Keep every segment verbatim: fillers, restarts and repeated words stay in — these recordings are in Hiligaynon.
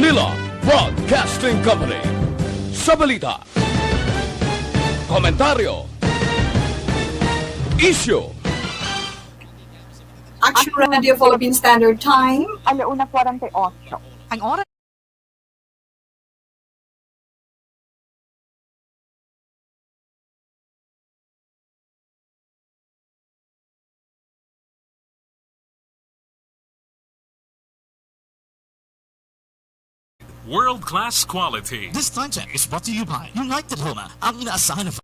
Manila Broadcasting Company. Sa balita, komentaryo, isyu, Action Radio Philippine Standard Time. Alauna kwarenta y ocho. Ang oras. World-class quality. This time check is brought to you by United Homa, ang inaasahan na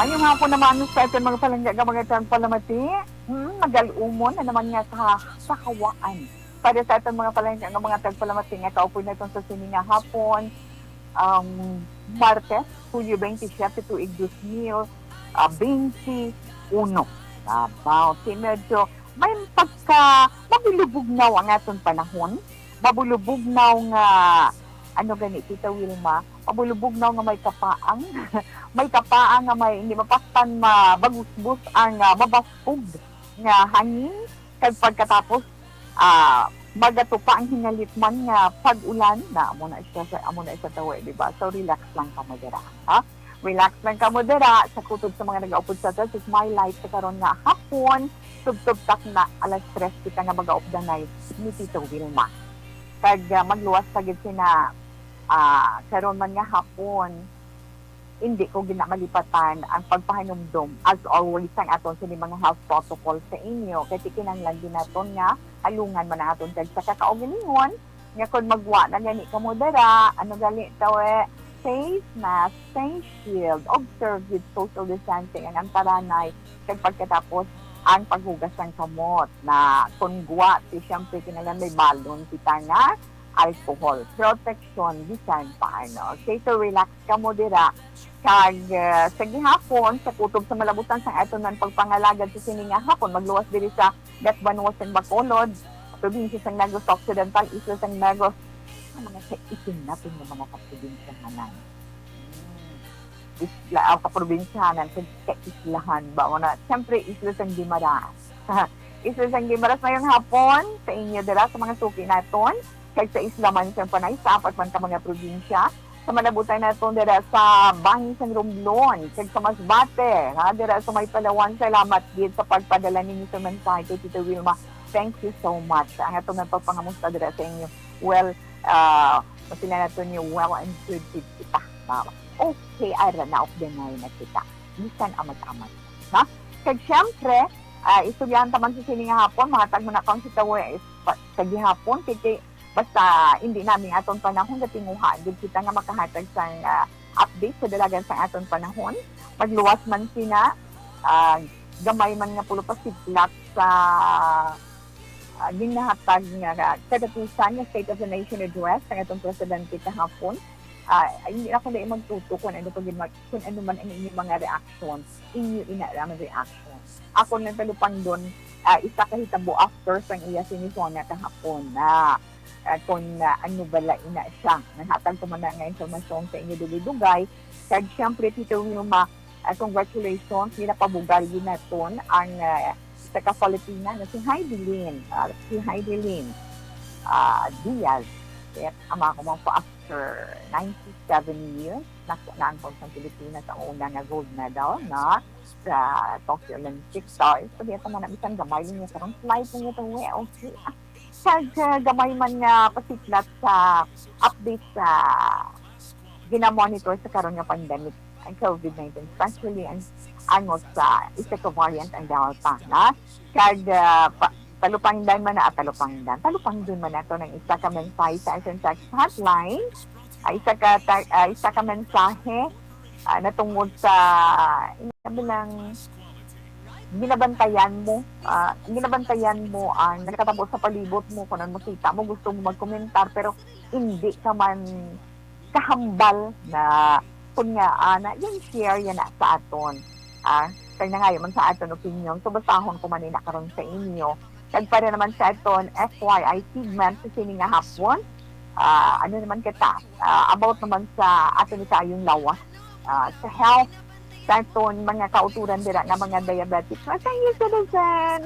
Mayong hapon naman sa aton mga palangga nga mga tagpalamati. Hmm, magal-umon na naman nga ka-, kahawaan. Para sa aton mga palangga nga mga tagpalamati nga kaupoy naton sa sini nga hapon, um, Martes, Hulyo twenty-seven, tuig dos mil, ah, twenty-uno. Abaw, si medyo may pagka mabulubugnaw ang aton panahon. Mabulubugnaw nga, ano gani, Tita Wilma? Mabulubugnaw nga may kapaang. May kapaang nga may hindi mapaktan, mabagusbos ang, ah, mabaskog nga hangin. Kag pagkatapos, ah, magatupa ang hingalit man nga pag-ulan, na amo na siya sa, amo na siya tawi, di ba? So, relax lang kamo dira, ha? Relax lang kamo dira sa kutob sa mga nagaupod sa aton. It's my life sa karon nga hapon, tubtob tak na alas tres kita nga magaupdanay ni Tito Wilma. Kag, ah, magluwas pa gid sina, ah, karon man nga hapon, hindi ko ginamalipatan ang pagpahanumdom, as always, ang aton sini mga health protocol sa inyo. Kay kinahanglan din naton nga alungan man ang aton kag sa kakaugalingon, nga kon magwa na gani kamo dara, ano gali tawe, face mask, face shield, observe with social distancing ang antaranay, kag pagkatapos ang paghugas ng kamot na kon gwa, ti siyempre kinahanglan may balon kita nga alcohol. Protection bisan pa ano. Okay, so relax kamo dira. Kag, ah, sa gihapon, sa kutob sa malabutan sang aton man pagpangalagad sa sini nga hapon, magluwas diri sa Gatbanwa sang Bacolod, probinsya sang Negros Occidental, isla sang Negros, ang mga kaisin naton nga mga kaprobinsyahanan. Hmm. Isla, ah, kaprobinsyahanan, sa kaislahan ba? Una, siyempre, isla sang Guimaras. Isla sang Guimaras, mayong hapon sa inyo dira, sa mga suki naton, kag sa isla man sang Panay, sa apat man ka mga probinsya. Sa malabutan naton dira sa bahin sang Romblon, kag sa Masbate, ha, dira sa may Palawan. Salamat gid sa pagpadala ninyo sa mensahe kay Tita Wilma. Thank you so much. Ang aton nga pagpangamusta dira sa inyo. Well, ah, masila nato niyo, well and good gid kita. Mama. Okay, ara na, updanay na kita. Bisan amat-amat. Ha? Kag siyempre, ah, istoryahan ta man sa sini nga hapon, mahatag mo na kang sitawa is pa-, sa gihapon, kay, kay basta hindi namin aton panahon, gatinguhaan gid kita nga makahatag sang, ah, update sa dalagan sang aton panahon. Magluwas man sina, ah, gamay man nga pulo pasidlat sa, ah, ginahatag nga ka-, katapusan nga State of the Nation Address sang aton presidente kahapon. Ah, hindi na ko na magtuto kung ano pa gid mag-, kung ano man ang inyong mga reaction, inyo ina ang reaction. Ako lang talupangdon, ah, isa ka hitabo after sang iya sini Sona kahapon na, ah, kung, ah, ano bala ina siya. Nanghatag ko man na nga informasyon sa inyo dugay-dugay. Kag siyempre, Tito Wilma, ah, congratulations, ginapabugal yun naton ang, ah, isa ka Filipina na si Heidi Lynn, ah, si Heidi Lynn, ah, Diaz. Kaya ama ko man po after ninety-seven years, nakuha na ang Pilipinas ang una nga gold medal na sa Tokyo Olympics. So, sabi ito mo na, bisan gamay niya karong flight niya ito, eh, okay. Kag, ah, gamay man nga pasidlat sa update sa ginamonitor sa karon nga pandemic, ang covid nineteen, especially ang, ang sa isa ka variant, ang Delta, na. Kag, ah, pa-, talupangdan man na, ah, talupangdan. Talupangdan man nato ng isa ka mensahe sa aton text hotline. Ah, isa ka ta-, ah, isa ka mensahe, ah, natungod sa, ina bilang ginabantayan mo, ah, ginabantayan mo ang nakatabo sa palibot mo, kung ano makita mo, gusto mo magkomentar, pero hindi ka man kahambal na kun nga, ah, na, yan, share yan na sa aton. Ah, Kay nangayo man sa aton opinion, so basahon ko man ina karon sa inyo. Kag para naman sa aton F Y I segment sa sini nga hapon, ah, ano naman kita, ah, about naman sa aton ni kaayong lawas, ah, sa health, sa aton mga kauturan dira nga mga diabetic. Masayang citizen!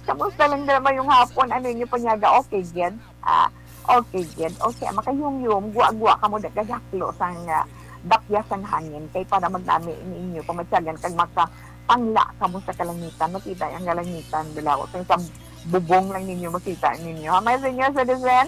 Kamusta lang dira mayong hapon? Ano inyo panyaga? Okay, gid? Ah, okay, gid. Okay, makayumyum, gwa-gwa kamo da gagaklo sang, ah, dapya sang hangin kay para magnami ninyo pamatyagan kag makapangla kamo sa kalangitan, makita ang kalangitan, balaw. Kay sa bubong lang ninyo makita ninyo. Ha, mga senior citizen?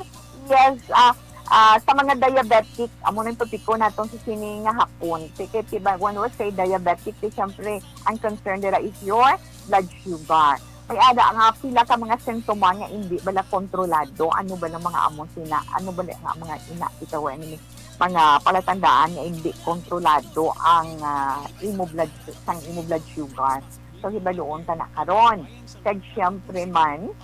Yes, ah, ah, sa mga diabetic, amo nang topiko naton sa sini nga hapon. Kay, kay, diba, when we say diabetic, di syempre, ang concern dira is your blood sugar. May ada nga pila ka mga sintomas nga indi bala kontrolado. Ano bala mga amo sina? Ano bala nga mga ina itaw ani mga palatandaan nga indi kontrolado ang, ah, imo blood su-, sang imo blood sugar? So, hibaluon ta na karon. Kag syempre man,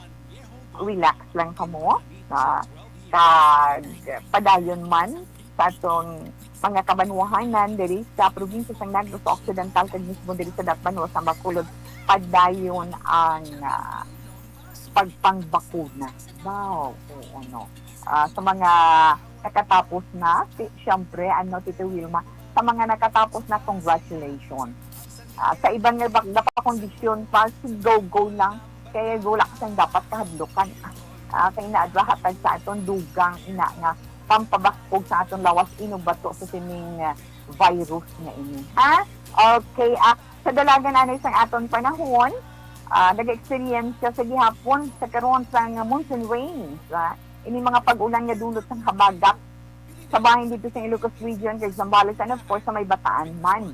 relax lang kamo, ah, kag padayon man sa atong mga kabanwahanan diri sa probinsya sang Negros Occidental kag mismo diri sa Dakbanwa sang Bacolod, padayon ang, ah, pagpangbakuna. Wow, oo, no. Ah, sa mga nakatapos na, si, syempre, ano, Tito Wilma, sa mga nakatapos na, congratulations. Ah, sa iban nga bak-, napakondisyon pa, si go-go lang. Kaya wala ka sang dapat kahadlukan. Ah, kay naadlahatag sa aton dugang ina nga pampabaskog sa aton lawas inugbato sa sining, ah, virus nga ini. Ha? Okay, ah, sa dalagan anay sang aton panahon, ah, nag-eksperyensya sa gihapon sa karon sang monsoon rains, ah, ini mga pag-ulan nga dulot sang habagat sa bahin dito sa Ilocos Region, kag Zambales, and of course, sa may Bataan man.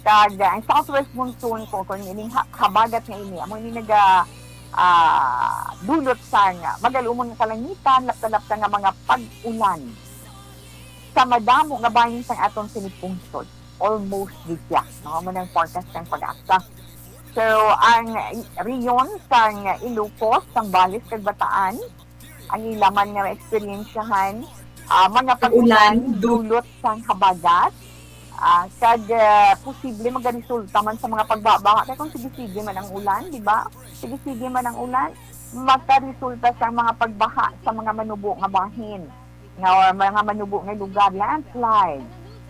Kag, ah, ang southwest monsoon ko, kung ining ha-, habagat nga ini, amo ini naga, ah, dulot sang magalumon nga kalangitan, lapta-lapta nga mga pag-ulan sa madamo nga bahin sang aton sinipungsod. Almost gidya, no? Amo nang forecast sang PAGASA. So, ang i-, rehiyon sang Ilocos, Zambales, kag Bataan, ang ila man nga maeksperiensyahan, ah, mga pag-ulan, pag-ulan, du- dulot sang habagat, ah, kag, ah, posible magaresulta man sa mga pagbabaha. Kay kung sige-sige man ang ulan, di ba? Sige-sige man ang ulan, makaresulta sa mga pagbaha sa mga manubo nga bahin, nga, or mga manubo nga lugar, landslide.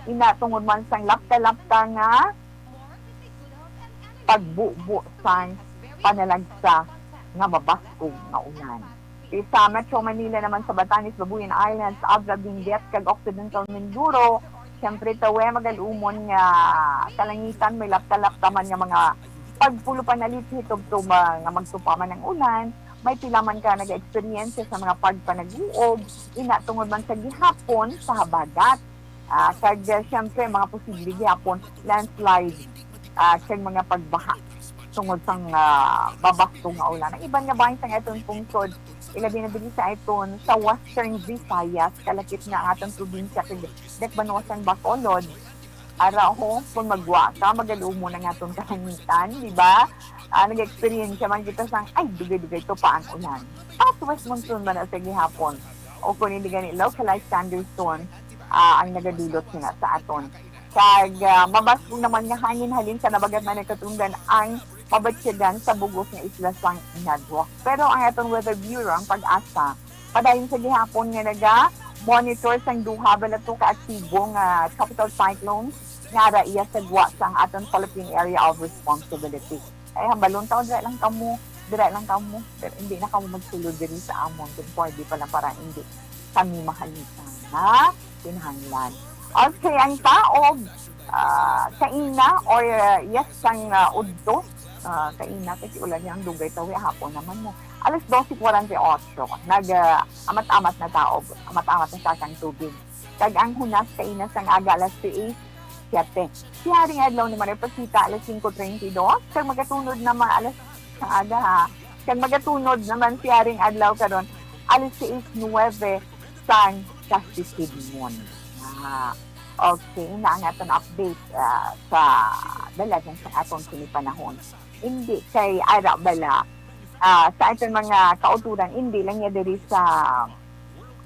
Ina tungod man sang lapta-lapta nga pagbubo sang panalagsa nga mabaskog nga ulan. Sa Metro Manila naman, sa Batanes, Babuyan Islands, Abra, Benguet, kag Occidental Mindoro, siyempre, tawe, magalumon nga kalangitan, may lapta-lapta man nga mga pagpulo panalithi tubtob nga magtupa man ang ulan, may pila man ka nag-eksperyensya sa mga pagpanag-uob, ina tungod man sa gihapon sa habagat. Ah, kag, ah, siyempre, mga posible gihapon, landslide, ah, kag mga pagbaha tungod sang, ah, mabaskog nga ulan. Ang iban nga bahin sang aton pungsod, ilabi na diri sa aton sa Western Visayas, kalakip nga ang aton probinsya kag dakbanuas sang Bacolod. Ara ho, kung magwa ka, magalumon ang aton kalangitan, di ba? Ah, nag-eksperyensya man kita sang, ay, dugay-dugay to pa ang ulan. Southwest monsoon man na sa gihapon. O kung hindi gani, localized thunderstorm, ah, ang nagadulot sina sa aton. Kag, ah, mabaskog naman nga hangin halin sa nabagat na nagkatungdan ang mabatyagan sa bugos nga isla sang Inadwak. Pero ang aton Weather Bureau, ang PAGASA, padayon sa gihapon nga naga-monitor sang duha bala to ka aktibo nga tropical cyclones nga ara iya sa gwa sang aton Philippine Area of Responsibility. Ay, hambalon ta, dira lang kamo, dira lang kamo, dira, hindi na kamo magsulod diri sa amon, kung pwede pa lang para hindi kami mahalita nga kinahanglan. Okay, ang taob, ah, kaina or, ah, yes, sang, ah, udto, ah, kaina, kasi ulan niya ang dugay, tawi hapon naman mo. Alas dose kwarenta y ocho, nag, ah, amat-amat na taob, amat-amat na sa sang tubig. Kag ang hunas kaina sang aga alas seis siete. Si Haring Adlaw naman nagpakita alas singko treinta y dos, kag magatunod naman alas sang aga, ha. Kag magatunod naman si Haring Adlaw karon alas seis nuebe sang kasidmon. Ah, okay, na ang aton update, ah, sa dalagan sa aton sini panahon. Hindi kay ara bala, ah, sa aton mga kauturan, hindi lang niya diri sa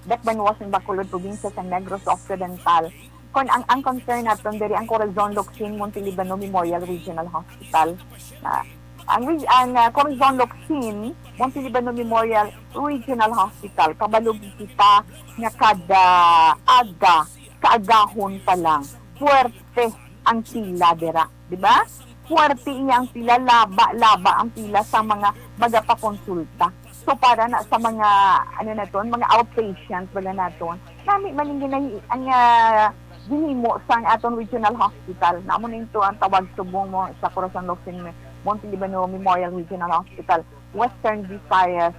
dakbanuas ng Bacolod, probinsya sa Negros Occidental, Kon ang, ang concern naton diri ang Corazon Locsin Montelibano Memorial Regional Hospital. Ah, ang re-, ang, ah, Corazon Locsin Montelibano Memorial Regional Hospital, kabalo gid kita nga kada aga, kaagahon pa lang, puwerte ang pila dira, di ba? Puwerte iya ang pila, laba-laba ang pila sa mga magapakonsulta. So, para na sa mga, ano naton, mga outpatient bala naton, nami man ang ginahi-, ang, ah, ginhimo sang aton regional hospital. Namo na ito ang tawag subong mo sa Corazon Locsin Montelibano Memorial Regional Hospital, Western Visayas,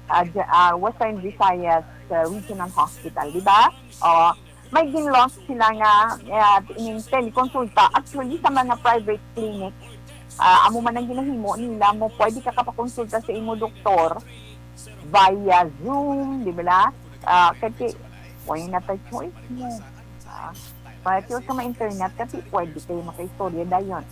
ah, dya-, ah, Western Visayas, ah, Regional Hospital, di ba? O, may gin-launch sila nga, ah, ining telekonsulta. Actually, sa mga private clinic, ah, amo man ang ginahimo nila mo, pwede ka kapakonsulta sa imo doktor via Zoom, di ba? Ah, kasi, why not a choice mo? Ah, pati ka ma-internet kasi pwede kayo makaistorya dayon.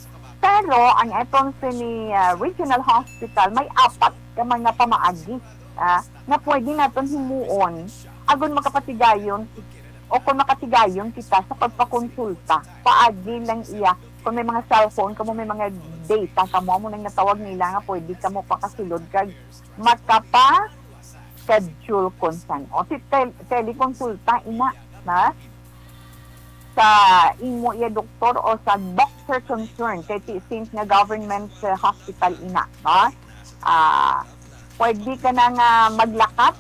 Pero ang etong sini, ah, regional hospital, may apat ka mga pamaagi, ah, nga pwede naton himuon agon makapatigayon o kung makatigayon kita sa pagpakonsulta. Paagi lang iya, kung may mga cellphone kamo, may mga data kamo, amo nang natawag nila nga pwede kamo pakasulod kag makapa-schedule kung san. O si tel-, telekonsulta, ina, na sa imo iya doktor o sa doctor concern kay ti-, since nga government, uh, hospital ina, no? Ah, pwede ka na nga maglakat.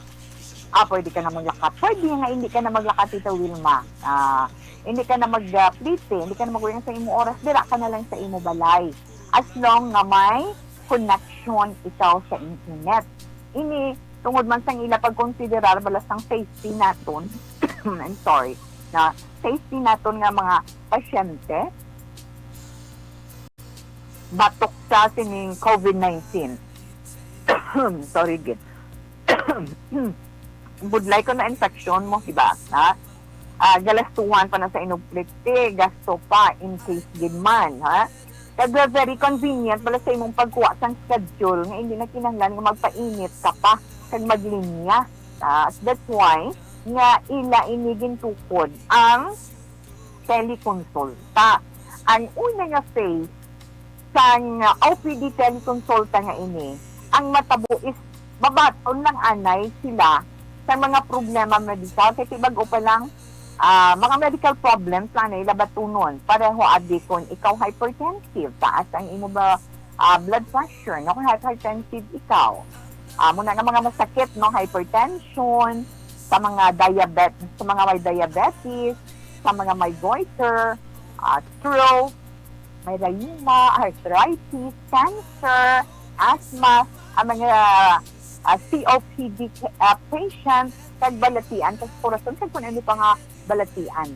Ah, pwede ka na maglakat. Pwede nga hindi ka na maglakat, Tita Wilma. Ah, hindi ka na mag, ah, plite, hindi ka na mag sa imo oras, dira ka na lang sa imo balay. As long nga may connection ikaw sa internet. Ini tungod man sang ila pagkonsiderar bala sang safety naton. I'm sorry. Na safety naton nga mga pasyente batok sa sining COVID nineteen. Sorry, gid. Budlay ko na infection mo, diba? Ha? Ah, galastuhan pa na sa inugpliti, gasto pa in case gid man, ha? Kag very convenient bala sa imong pagkuha sang schedule nga hindi na kinahanglan nga magpainit ka pa kag maglinya. Ah, that's why nga ila ini gintukod ang telekonsulta. Ang una nga phase sang O P D telekonsulta nga ini, ang matabo is babaton lang anay sila sa mga problema medikal. Kay bag-o pa lang, ah, mga medical problems lang na ila batunon. Pareho abi kung ikaw hypertensive, taas ang imo ba, ah, blood pressure, no? Kung hypertensive ikaw, ah, muna nga mga masakit, no? Hypertension, sa mga diabetes, sa mga may diabetes, sa mga may goiter, ah, stroke, may rayuma, arthritis, cancer, asthma, ang mga, ah, C O P D ca-, ah, patient, kag balatian, kag korason, kag kung ano pa nga balatian.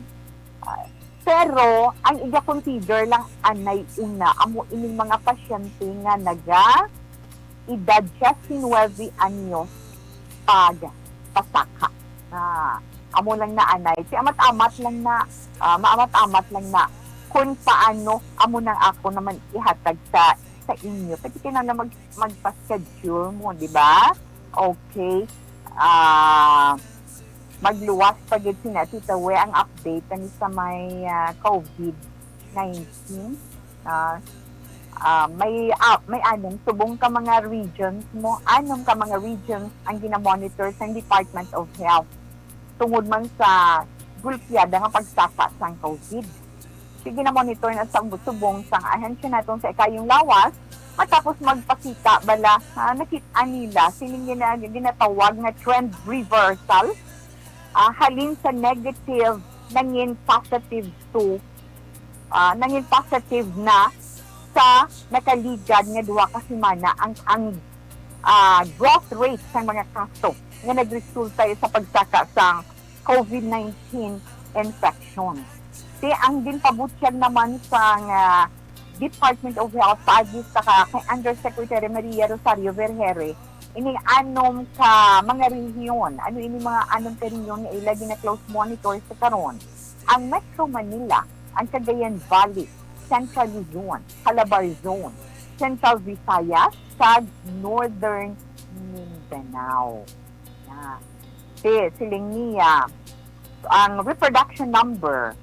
Ah, pero ang iga-consider lang anay una amo ining mga pasyente nga naga edad diecinuebe anyos pag pasaka. Ah, amo lang na anay. Si amat-amat lang na, ah, maamat-amat lang na kung paano amo nang ako naman ihatag sa, sa inyo. Pwede ka na, na mag, magpa-schedule mo, di ba? Okay. Ah, magluwas pa gid sina Tita We ang update ani sa may, ah, COVID nineteen. Ah, ah, may, ah, may anom subong ka mga regions mo, anom ka mga regions ang ginamonitor sang Department of Health tungod man sa gulpyada nga pagsaka sang COVID. Sige, na-monitor na sa subong sang ahensya naton sa ikayong lawas, matapos magpakita bala, ah, nakit-an nila sining gina-, ginatawag nga trend reversal, ah, halin sa negative nangin positive to, ah, nangin positive na sa nakaligad nga duha ka semana ang, ang, ah, growth rate sang mga kaso nga nagresulta sa pagsaka sang COVID nineteen infection. Ti ang ginpabutyag naman sang, ah, Department of Health paagi sa ka-, kay Undersecretary Maria Rosario Vergeire, ining anom ka mga rehiyon. Ano ini mga anom ka rehiyon nga ila gina-close monitor sa karon? Ang Metro Manila, ang Cagayan Valley, Central Luzon, Calabar Zone, Central Visayas, kag Northern Mindanao. Na. Si, siling niya, ang reproduction number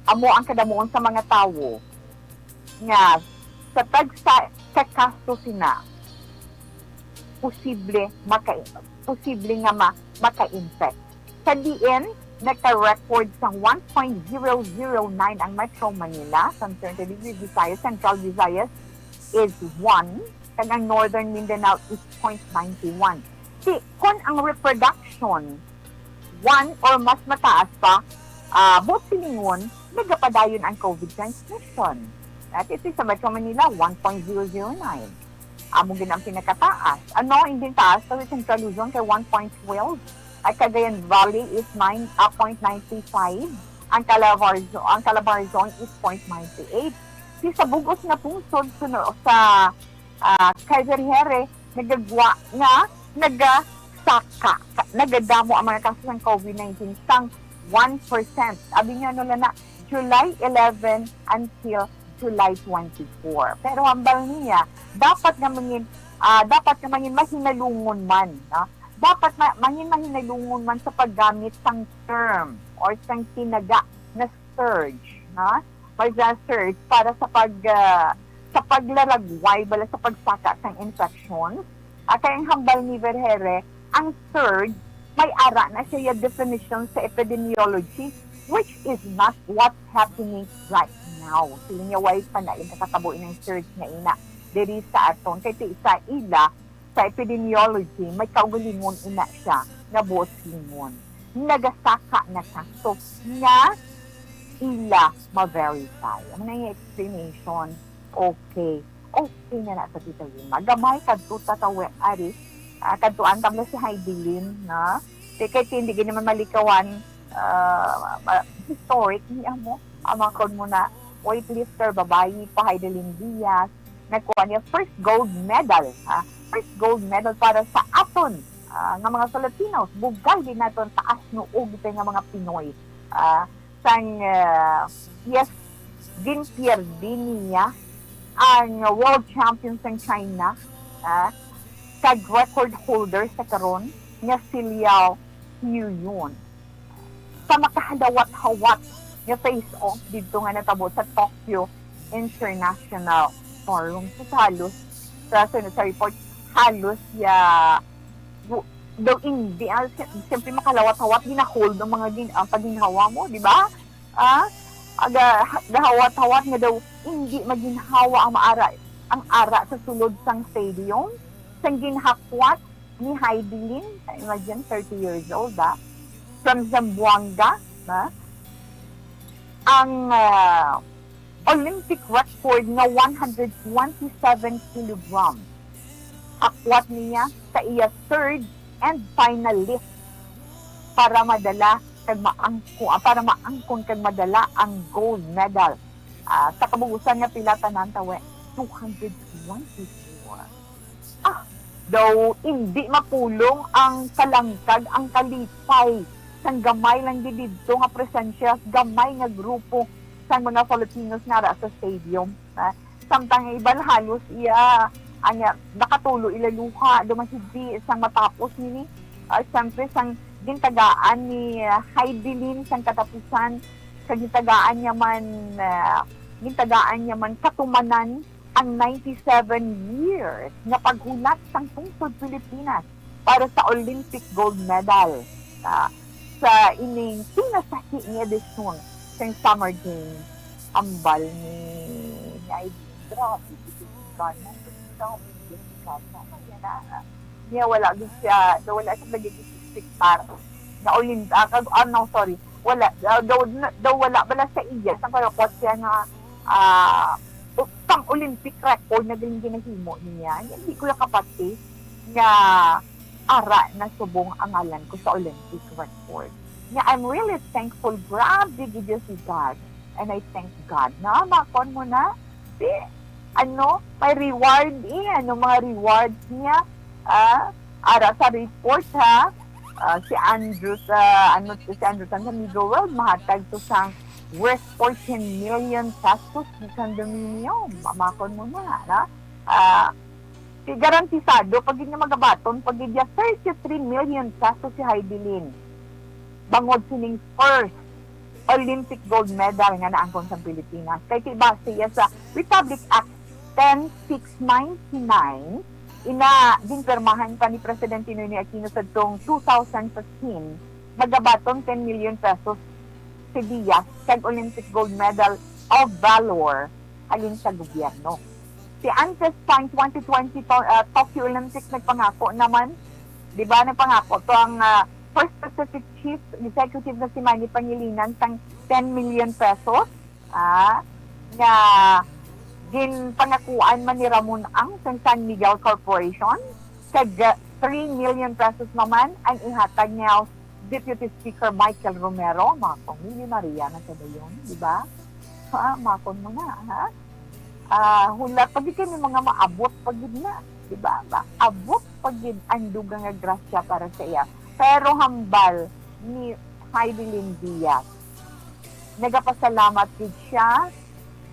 Amo ang kadamuon sa mga tawo nga sa tagsa ka kaso sina posible maka posible nga ma, maka-infect. Sa diin nagka-record sang one point zero zero nine ang Metro Manila, sa Central Visayas, Central Visayas is one, kag ang Northern Mindanao is point nine one. Si, kon ang reproduction one or mas mataas pa, ah, buot silingon, nagapadayon ang COVID transmission. At ito sa Metro Manila, one point zero zero nine. Amo gid ang pinakataas. Ano, hindi taas sa Central Luzon kay one point twelve. At Cagayan Valley is nine, ah, point nine five. Ang Calabarzon, ang Calabarzon is point nine eight. Si sa bug-os nga pungsod sa, sa ah, kay Vergere, nagagwa nga nagasaka, nagadamo ang mga kaso sang COVID nineteen sang one percent. Abi niya, ano lang na, July eleven until July twenty-four. Pero hambal niya, dapat nga mangin, ah, dapat nga mangin mahinalungon man, no? Dapat ma-, mangin mahinalungon man sa paggamit sang term or sang tinaga na surge, no? May surge para sa pag, ah, sa paglaragway bala sa pagsaka sang infection. Ah, kay ang hambal ni Vergere, ang surge may ara na siya definition sa epidemiology, which is not what's happening right now. Siling niya, way pa na yung kakatabo inang surge nga ina diri sa aton. Kay ti-, sa ila, sa epidemiology, may kaugalingon ina siya nga buot silingon. Nagasaka na kaso nga ila ma-verify. Ang mga explanation, okay. Okay na na sa Tita Wilma. Gamay kadto ta tawi, ari. Ah, kadtuan ta mo si Heidelin, no? Di kay hindi gid naman malikawan, ah, ma-, historic ni amo. Ang mga kon mo na weightlifter, babayi pa, Heidelin Diaz, nagkuha niya first gold medal, ha? First gold medal para sa aton, ah, nga mga Filipinos. Bugal din naton taas nuog kita nga mga Pinoy. Ah, sang, ah, yes, ginpierde niya ang world champion sang China, ah, kag record holder sa karon nga si Liao Xiuyun. Sa makahalawat-hawat nga face-off didto nga natabo sa Tokyo International Forum, sa halos, sa, sa, sa report, halos ya, bu-, daw hindi, ah, si-, siyempre, makalawat-hawat, ginahold ang mga gin-, ang pagginhawa mo, di ba? Ah, aga, ha-, gahawat-hawat nga daw hindi maginhawa ang maara, ang ara sa sulod sang stadium, sang ginhakwat ni Heidelin, imagine, thirty years old, ah, from Zamboanga, ah, ang, ah, Olympic record nga one hundred twenty-seven kilogram. Hakwat niya sa iya third and final lift para madala kag maangko-, ah, para maangkon kag madala ang gold medal. Ah, sa kabug-usan nga pila tanan tawi? Two hundred twenty-four. Ah, daw indi mapulong ang kalangkag, ang kalipay sang gamay lang gid didto nga presensya, gamay nga grupo sang mga Filipinos nga ara sa stadium, ah. Samtang ang iban halos iya, anya, nakatulo ila luha, daw mahigdi sang matapos nini. Ah, siyempre, sang gintagaan ni, ah, Heidelin sang katapusan, sa gintagaan niya man, ah, gintagaan niya man katumanan ang ninety-seven years nga paghulat sang pungsod Pilipinas para sa Olympic gold medal, ah, sa ining pinasahi nga edisyon sang Summer Games. Ambal ni, ni Aileen, grabe, gid si Gana, grabe, gid si Gana. Ano yan, ah? Niya, wala gid siya, daw wala siya nagiging expectar na Olymp-, ah, kag-, ah, no, sorry, wala, ah, daw, na-, daw wala bala sa iya, sa kaya siya nga, ah, u-, sang Olympic record na galing ginahimo niya. Hindi ko lang kapati nga ara na subong ang ngalan ko sa Olympic record. Nga, I'm really thankful. Grabe gid yun si God. And I thank God. Na, makon mo na. Si, ano, may reward eh. Ano, mga rewards niya. Ah, ara sa report, ha? Ah, si Andrew sa, ano, si Andrew sa Amigo World, mahatag to sang worth fourteen million pesos ni condominium. Mamakon mo na, na? Ah, si garantisado, pag yun nga magabaton, pag yun niya thirty-three million pesos si Heidelin. Bangod sining first Olympic gold medal nga naangkon sang Pilipinas. Kay ti base iya sa Republic Act ten six ninety-nine, ina, ginpirmahan pa ni Presidente Noynoy Aquino sadtong two thousand fifteen, magabaton ten million pesos si Diaz kag Olympic Gold Medal of Valor halin sa gobyerno. Si antes sang twenty twenty to, ah, Tokyo Olympics, nagpangako naman, di ba, nagpangako to ang, ah, First Pacific Chief Executive nga si Manny Pangilinan sang ten million pesos, ah, nga ginpangakuan man ni Ramon Ang sang San Miguel Corporation, kag, ah, three million pesos naman ang ihatag niya Deputy Speaker Michael Romero. Mga kong milyonarya na sa dayon, di ba? Ha, makon mo na, ha? Ah, hulat pa gid kami mga maabot pa gid na, di ba? Maabot pa gid ang dugang nga grasya para sa iya. Pero hambal ni Heidelin Diaz, nagapasalamat gid siya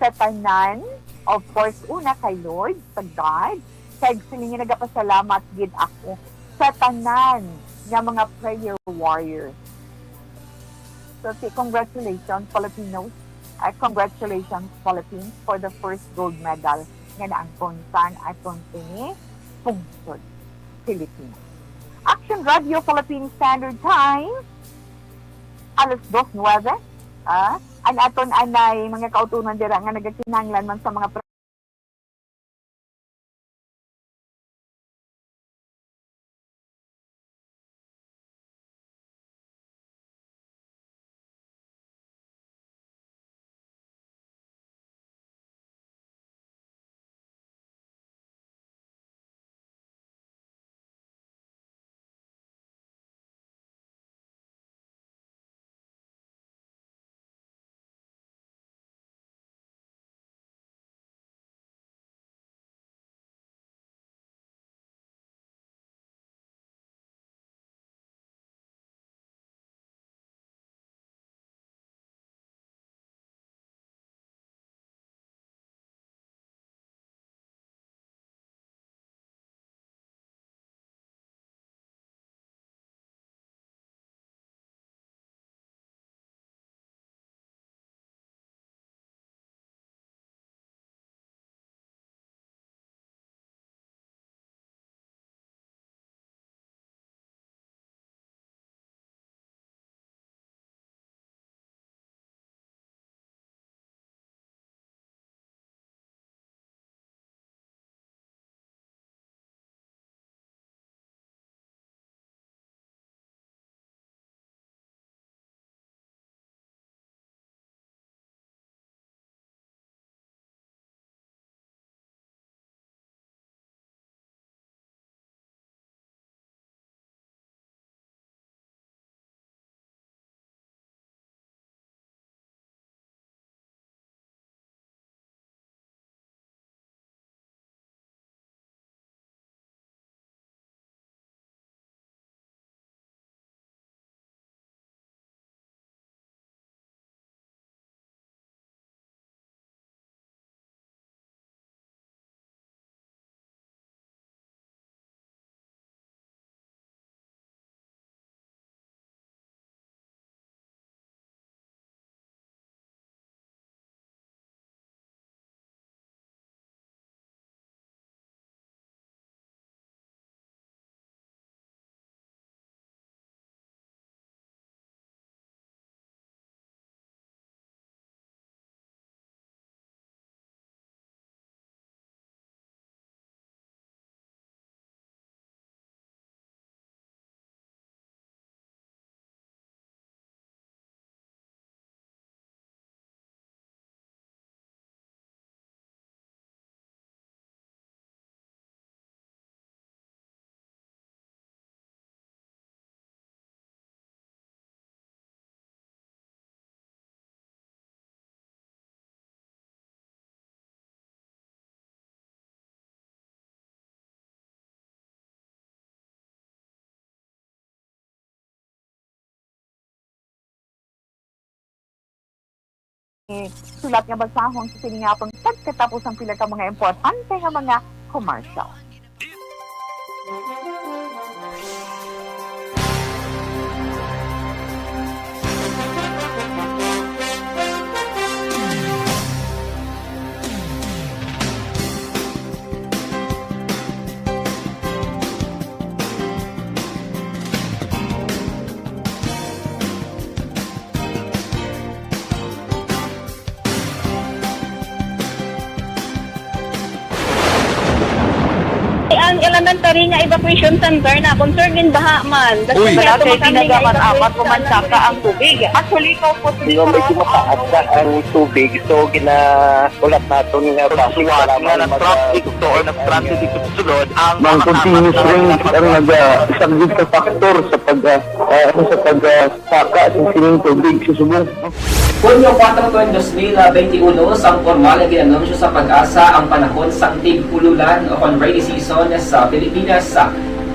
sa tanan, of course, una kay Lord, sa God, kag siling niya, "Nagapasalamat gid ako sa tanan nga mga prayer warriors." So, si, congratulations, Filipinos. Uh, congratulations, Philippines, for the first gold medal nga naangkon sang aton ini pungsod, Pilipinas. Action Radio Philippine Standard Time, alas dos nuebe. Ah, ang aton anay mga kautunan dira nga nagakinahanglan man sa mga sulat nga basahon sa sini nga atong pagkatapos ang pila ka mga importante nga mga commercial. Ang elementary nga evacuation center na, concern din baha man. Uy. Wala kay ginagamat-amat, kumansaka ang tubig. Actually, ikaw po, medyo mataas na ang tubig, so gina-, ulat naton nga traffic, salamat nga mag-, traffic to, or traffic dito sa sulod, ang mga continuous rain ang naga-, isang big factor sa pag, ah, ah, ano, sa pag, ah, saka sa sining tubig sa subong. Hunyo kuwatro, dos mil benti uno, sang pormal nga gin-anunsyo sa PAGASA ang panahon sang tig-ululan o kon rainy season sa Pilipinas.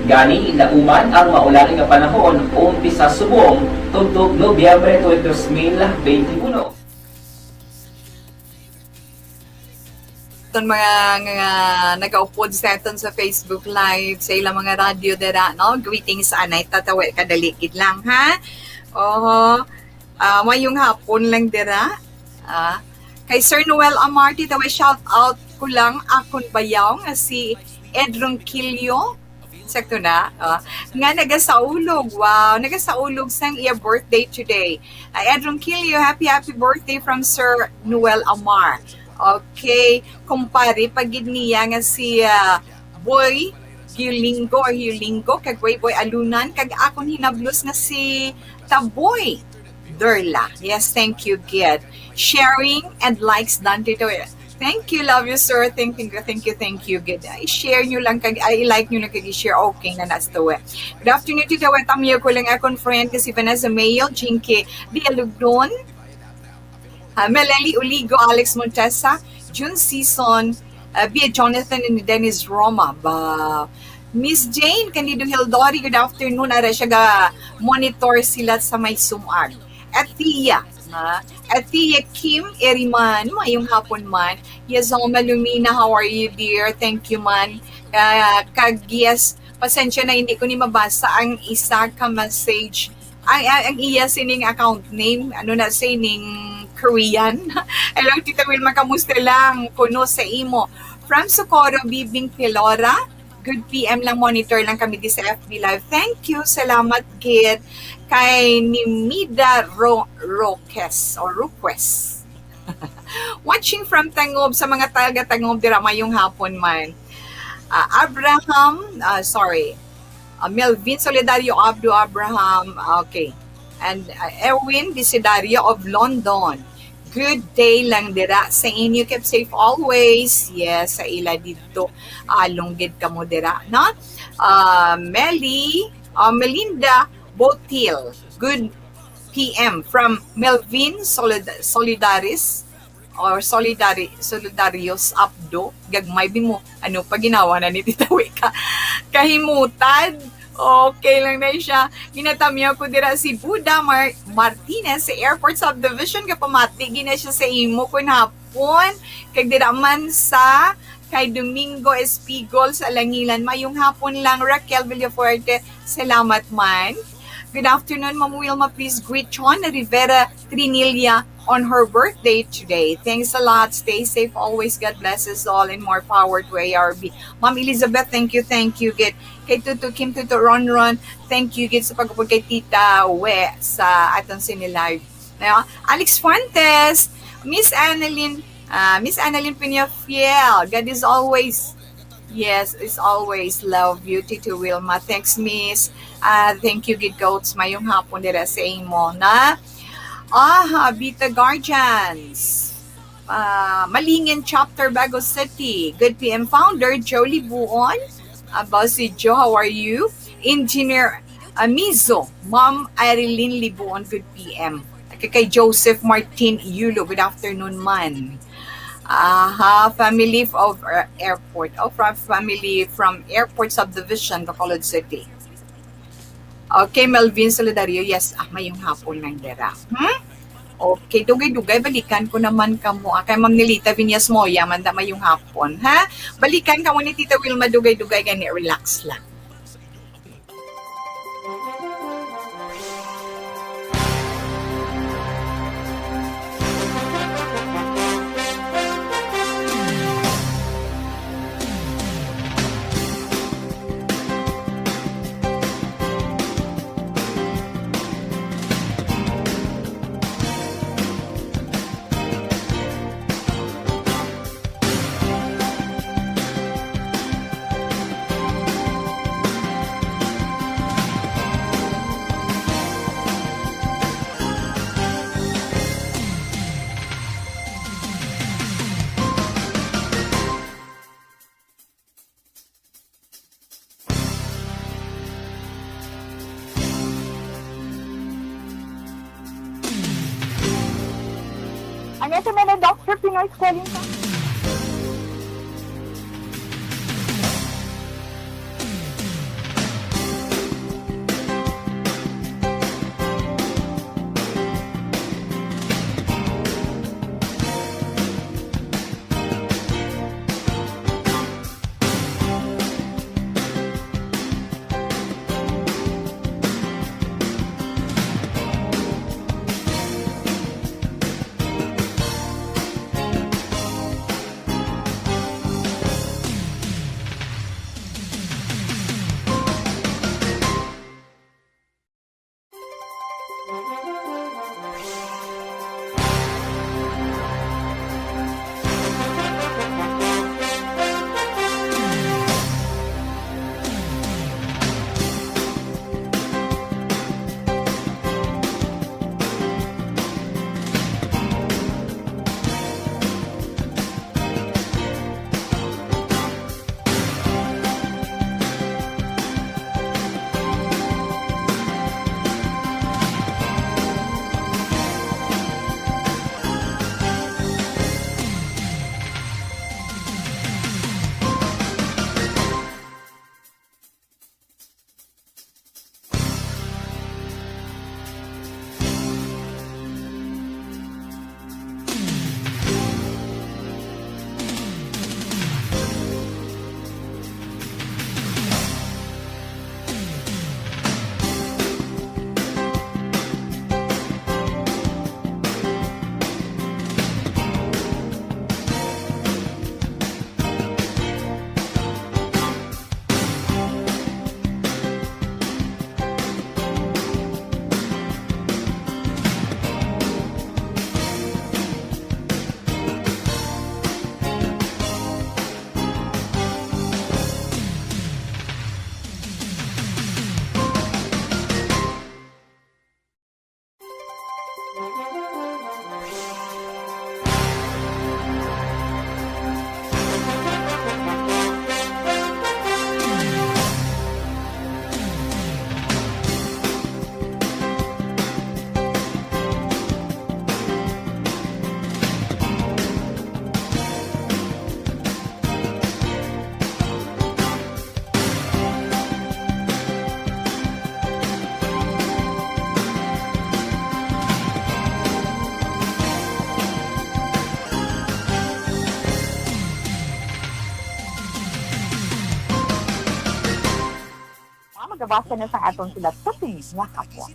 Gani, lauman ang maulan nga panahon umpisa subong tubtob Nobyembre twenty, dos mil benti uno. Ton mga, nga nagaupod sa aton sa Facebook Live, sa ilang mga radyo dira, no? Greetings, anay, tatawi kadali gid lang, ha? Oho. Ah, mayong hapon lang dira. Ah, kay Sir Noel Amarte, tatawi, shout out ko lang, akon bayaw nga si Ed Ronquillo. Sakto na, ah, nga nagasaulog. Wow, nagasaulog sang iya birthday today. Ah, Ed Ronquillo, happy, happy birthday from Sir Noel Amar. Okay, kumpare pa gid niya nga si, ah, Boy Giulingo or Hiulingo, kag Boy Boy Alunan, kag akon hinablos nga si Taboy Derla. Yes, thank you, gid. Sharing and likes done dito. Thank you, love you, sir. Thank you, thank you, thank you, gid. I-share nyo lang, kag, ay, i-like nyo lang, kag i-share. Okay na, nas to, eh. Good afternoon, Tito Wet. Tamiyo ko lang akon friend, kasi Vanessa Mayo, Jinky Dialugdon, ah, Meleli Uligo, Alex Montesa, June Season, ah, Bia Jonathan, and Dennis Roma. Ba, Miss Jane Candido Hildori, good afternoon. Ara siya ga monitor sila sa may sumag. Atia, ha? Atia Kim Eriman, mayong hapon man. Yes, oh, Malumina, how are you, dear? Thank you man. Ah, kag yes, pasensya na, hindi ko ni mabasa ang isa ka message. Ay, ay, ang iya sining account name, ano na sining Korean. Hello, Tita Wilma, kamusta lang? Kuno sa imo. From Socorro, Bibing Pilora. Good P M lang, monitor lang kami di sa F B Live. Thank you, salamat gid kay ni Mida Ro-, Roques or Roques. Watching from Tangob, sa mga taga Tangob dira, mayong hapon man. Ah, Abraham, ah, sorry. Ah, Melvin Solidario Abdo Abraham, okay. And, ah, Erwin Desidario of London. Good day lang dira sa inyo. Keep safe always. Yes, sa ila dito. Ah, lunggid kamo dira, no? Ah, Meli, ah, Melinda Botil. Good P M from Melvin Solid-, Solidaris or Solidari-, Solidarios Abdo. Gagmay bi mo. Ano pa ginawa na ni Tita Wika? Kahimutan. Okay lang na siya. Ginatamyaw ko dira si Buda Mar-, Martinez sa Airport Subdivision. Kapamati gina siya sa imo kun hapon. Kag dira man sa kay Domingo Espigol sa Langilan. Mayong hapon lang, Raquel Villafuerte. Salamat man. Good afternoon, Ma'am Wilma. Please greet Chon Rivera Trinilla on her birthday today. Thanks a lot. Stay safe always. God bless us all and more power to A R B. Ma'am Elizabeth, thank you, thank you, gid. Kay Tuto Kim, Tuto Ron Ron, thank you, gid, sa pagupod kay Tita We sa aton sini live. Ayo, Alex Fuentes, Miss Annalyn, ah, Miss Annalyn Peñafiel, God is always, yes, is always love you, Tito Wilma. Thanks, Miss. Ah, thank you, gid, Coach. Mayong hapon dira sa imo, na? Ah, Bita Guardians. Ah, Malingin Chapter, Bago City. Good P M founder, Joe Libuon. Ah, Boss Joe, how are you? Engineer Amizo, Ma'am Irene Libuon, good P M. Kay, kay Joseph Martin Yulo, good afternoon man. Aha, family of, uh, airport. Oh, from family from Airport Subdivision, Bacolod City. Okay, Melvin Solidario, yes, ah, mayong hapon lang dira. Hmm? Okay, dugay-dugay, balikan ko naman kamo. Ah, kay Ma'am Nelita Viñas Moya, manda mayong hapon, ha? Balikan kamo ni Tita Wilma, dugay-dugay, gani, relax lang. Ang S M N I Doctor Pinoy Schooling. Ah, magabasa na sa aton sila sa nga hapon.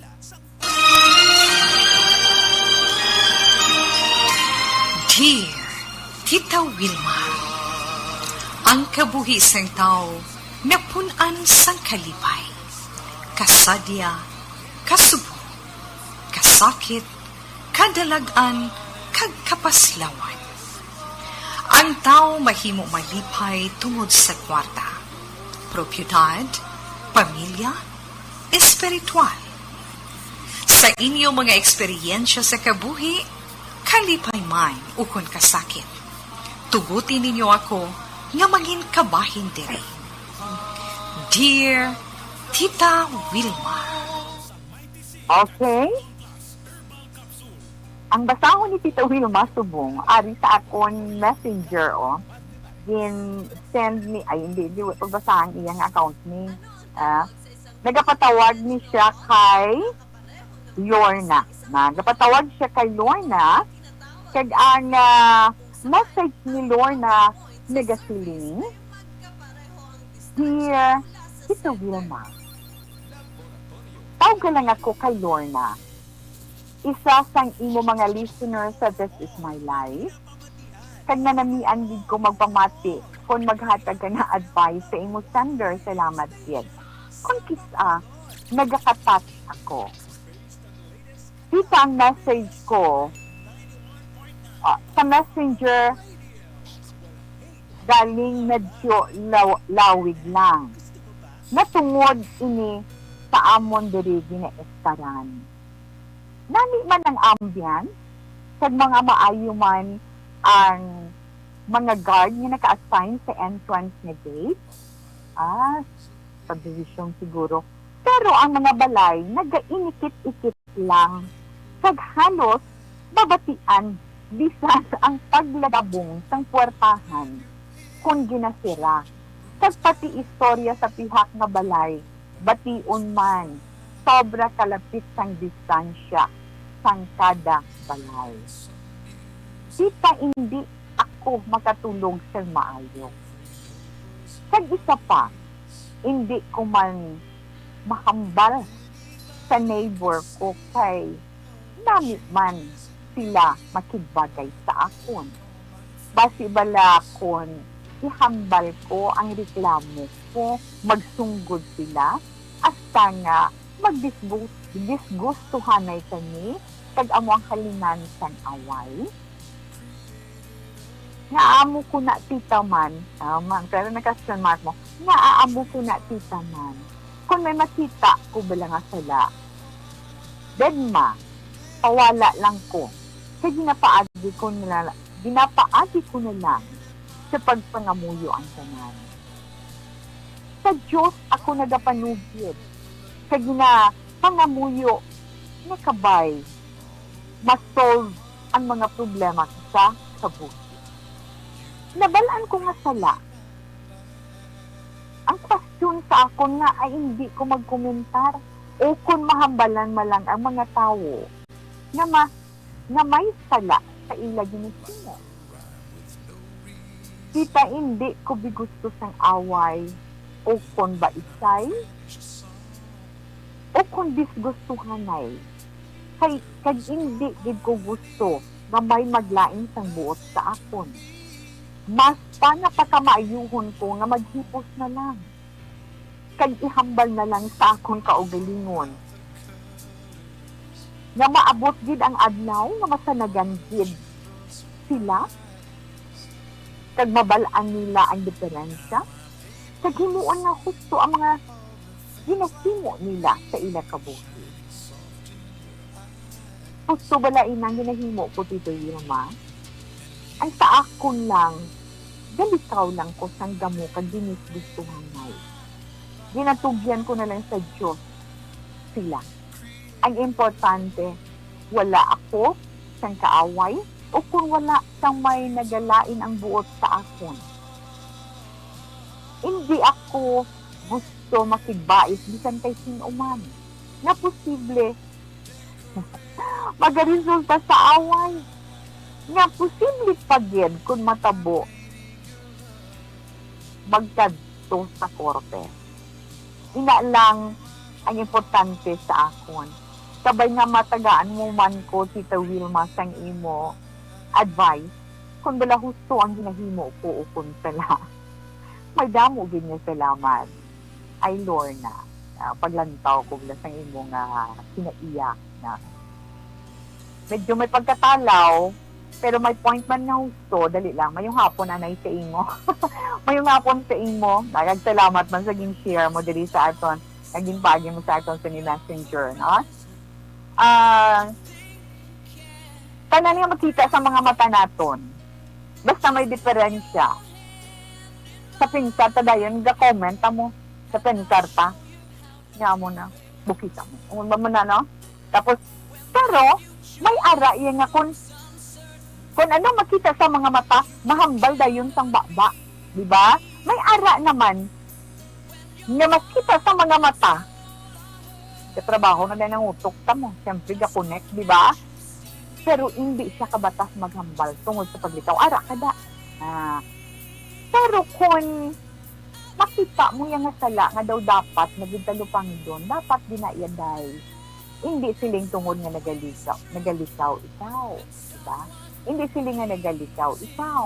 Dear Tita Wilma, ang kabuhi sang tawo napun-an sang kalipay, kasadya, kasubong, kasakit, kadalag-an, kag kapaslawan. Ang tawo mahimo malipay tungod sa kwarta, propiedad, pamilya, espiritual. Sa inyo mga eksperyensya sa kabuhi, kalipay man ukon kasakit, tuguti ninyo ako nga mangin kabahin diri. Dear Tita Wilma. Okay. Ang basahon ni Tita Wilma subong ari sa akon messenger, oh. Gin-send ni, ay, hindi, di, wa pagbasa ang iyang account ni, ah, nagapatawag ni siya kay Lorna. Nagapatawag siya kay Lorna, kag ang, ah, message ni Lorna nagasiling, "Dear Tita Wilma, tawga lang ako kay Lorna. Isa sang imo mga listener sa This Is My Life. Kag nanamian gid ko magpamati kon maghatag ka na advice sa imo sender. Salamat gid." Kon kis-a, nagakatouch ako. Kita ang message ko, ah, sa messenger, galing medyo law-, lawig lang. Natungod ini sa amon diri ginaestaran. Nami man ang ambience, kag mga maayo man ang mga guard nga naka-assign sa entrance nga gate. Ah, subdivision siguro. Pero ang mga balay nagainikit-ikit lang, kag halos mabatian Bisan ang paglagabong sang puwertahan kon ginasira, kag pati istorya sa pihak nga balay, bation man, sobra kalapit sang distansya sang kada balay. Kita indi ako makatulog sang maayo. Kag isa pa, indi ko man mahambal sa neighbor ko kay nami man sila makigbagay sa akon. Basi bala kon ihambal ko ang reklamo ko, magsunggod sila hasta nga magdisgu-, disgustuhanay kami kag amo ang halinan sang away? Nga amo ko na, tita, man, ah, man, pero nag-question mark mo, nga amo ko na, tita, man, kung may makita ko bala nga sala, dagma, pawala lang ko. Kay ginapaagi ko na, ginapaagi ko na lang sa pagpangamuyo ang tanan. Sa Dios ako nagapanugid, kay ginapangamuyo nga kabay ma-solve ang mga problema sa kabuhi. Nabal-an ko nga sala. Ang question sa akon nga ay hindi ko magkomentar o kon mahambalan man lang ang mga tawo nga ma-, nga may sala sa ila ginahimo. Kita, hindi ko bigusto sang away o kon baisay o kon disgustuhanay, kay, kag indi gid ko gusto nga may maglain sang buot sa akon. Mas pa nga pakamaayuhon ko nga maghipos na lang, kag ihambal na lang sa akon kaugalingon, nga maabot gid ang adlaw nga masanagan gid sila, kag mabal-an nila ang diferensya, kag himuon nga husto ang mga ginahimo nila sa ila kabuhi. Husto bala ina ang ginahimo ko, Tito Wilma? Ang sa akon lang, galikaw lang ko sang damo kag dinisgustuhanay. Ginatugyan ko na lang sa Dios sila. Ang importante, wala ako sang kaaway o kung wala sang may nagalain ang buot sa akon. Hindi ako gusto makigbais bisan kay sin-o man nga posible magaresulta sa away, nga posible pa gid kon matabo magkadto sa korte. Ina lang ang importante sa akon. Kabay nga matagaan mo man ko, Tita Wilma, sang imo advice, kung bala husto ang ginahimo ko o kung sala. May damo gid nga salamat. Ay, Lorna, ah, paglantaw ko bala sang imo nga kinaiya na medyo may pagkatalaw, pero may point man nga husto. Dali lang, mayong hapon anay sa imo. Mayong hapon sa imo. Nagag salamat man sa gin-share mo diri sa aton, nga ginpagi mo sa aton sa ni Messenger, no? Ah, tanan nga makita sa mga mata naton. Basta may diferensya. Sa pinsar ta dayon, ga-comment ta mo. Sa pinsar ta. Nga mo na. Bukita mo. Ano ba mo na, no? Tapos, pero, may ara iya nga kun, kun ano makita sa mga mata, mahambal dayon sang baba. Di ba? May ara naman nga makita sa mga mata, sa trabaho na din ang utok ta mo. Siyempre, ga-connect, di ba? Pero hindi siya kabatas maghambal tungod sa paglikaw. Ara ka da. Ah. Pero kun makita mo yang nga sala nga daw dapat nga gintalupangdon, dapat din na iya, day. Hindi siling tungod nga nagalikaw, nagalikaw ikaw, di ba? Hindi siling nga nagalikaw ikaw.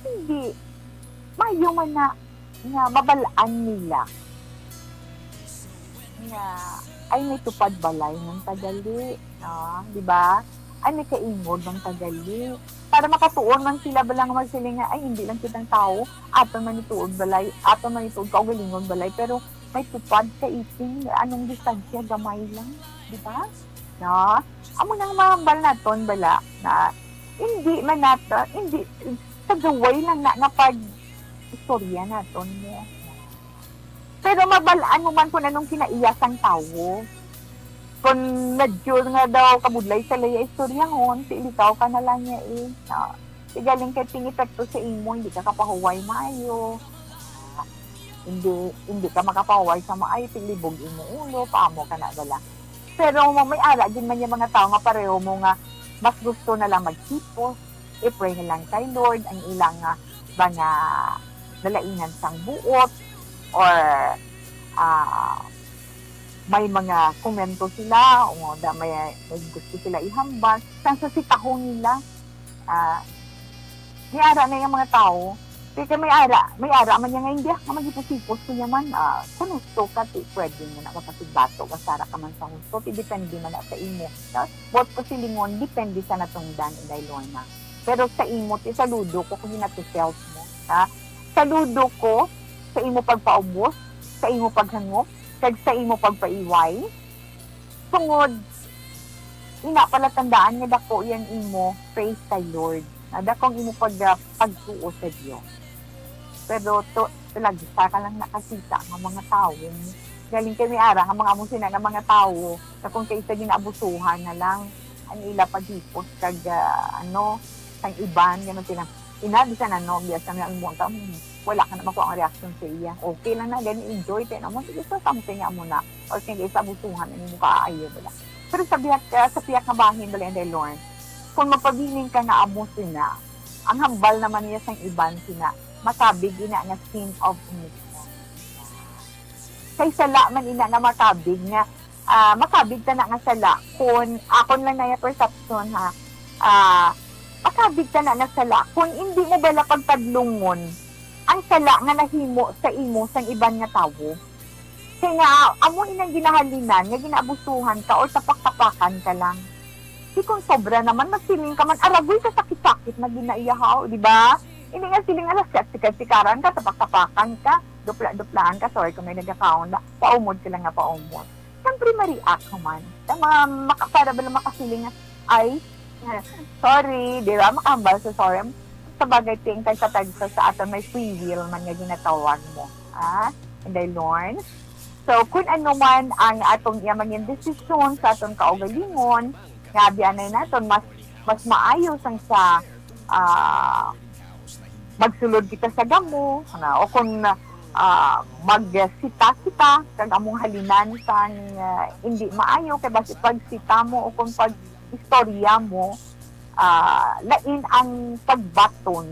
Hindi. Mayo man na nga mabal-an nila nga ay may tupad balay ng tagali, no? Di ba? Ay may kaingod ng tagali. Para makatuon man sila bala nga magsiling nga, "Ay, hindi lang kitang tao, aton man ituod balay, aton man ituod kaugalingon balay, pero may tupad ka iting, anong distansya, gamay lang," di ba? No? Amo nang mahambal naton bala na hindi man nato, hindi, sa gaway lang na nga pag istorya naton mo. Pero mabal-an mo man kung anong kinaiya sang tawo. Kung medyo nga daw kabudlay sa laya istoryahon, si ilikaw ka na lang niya eh. Ah, di galing kay ting epekto sa imo, hindi ka kapahuway maayo. Ah, hindi, hindi ka makapahuway sa maayo, tiglibog imo ulo, paamo ka na bala. Pero mo may ara gid man yung mga tao nga pareho mo nga mas gusto na lang maghipos, i-pray na lang kay Lord ang ilang ah, ba nga nalainan sang buot or ah, may mga komento sila o da may, may gusto sila ihambal, sang sa sitahon nila. Ah, may ara na yung mga tao, kaya may ara, may ara man niya nga hindi ah, nga maghipos-hipos ko niya man. Ah, kung gusto ka, ti, pwede mo na makasigbato, kasara ka man sa gusto, ti depende man na sa imo. No? Buot ko silingon, depende sa natungdan, Inday Lorna. Pero sa imo, ti saludo ko kung gina-self mo. Ha? Saludo ko sa imo pagpaubos, sa imo paghangop, kag sa imo pagpaiway. Tungod, ina pala tandaan nga dako yang imo, praise thy Lord. Nga dako ang imo pag, ah, pagtuo sa Dios. Pero to, talaga sa ka lang nakasita nga mga tawo. Galing kay may ara nga mga amo sina nga mga tawo, na kung kaisa ginaabusuhan na lang ang ila paghipos kag, ah, ano, sang iban, nga man sila, ina, bisan ano, biya sa nga ang mga tao, hmm, wala ka na makuha ang reaction sa iya. Okay lang na, gani enjoy, tayo naman, sige, so something nga mo na. Or sige, sa abusuhan, ang imo kaayo, bala. Pero sa biyak, ah, sa piyak nga bahin, bala, Inday Lorna, kung magpabilin ka nga amo sina, ang hambal naman niya sang iban sina, makabig ina nga sin of omission. Kay sala man ina nga makabig nga, ah, makabig ta na nga sala. Kun akon lang na yung perception, ha, ah, makabig ta na nga sala kun hindi mo bala pagtadlungon ang sala nga nahimo sa imo sang iban nga tawo. Kay nga, amo inang ginahalinan nga ginaabusuhan ka or tapak-tapakan ka lang. Di kung sobra naman, magsiling ka man, "Aragoy, kasakit-sakit na ginaiyahaw," di ba? Hindi nga siling nga, "Sikat-sikaran ka, tapak-tapakan ka, dupla-duplaan ka," sorry kung may nagakaon na, paumod ka lang nga paumod. Siyempre, ma-react ka man. Sa mga maka-, para ba lang makasiling nga, "Ay, sorry," di ba? Makahambal sa sorry. Sa bagay, ting kay sa tagsa sa aton may free will man nga ginatawag mo. Ah, Inday Lorna. So, kung ano man ang atong iya mangin desisyon sa aton kaugalingon, nga bianay naton, mas, mas maayo sang sa, ah, magsulod kita sa gamo, na, o kung, ah, magsita kita, kag among halinan sang, ah, hindi maayo, kay basi pagsita mo o kung pag-istorya mo, ah, lain ang pagbaton,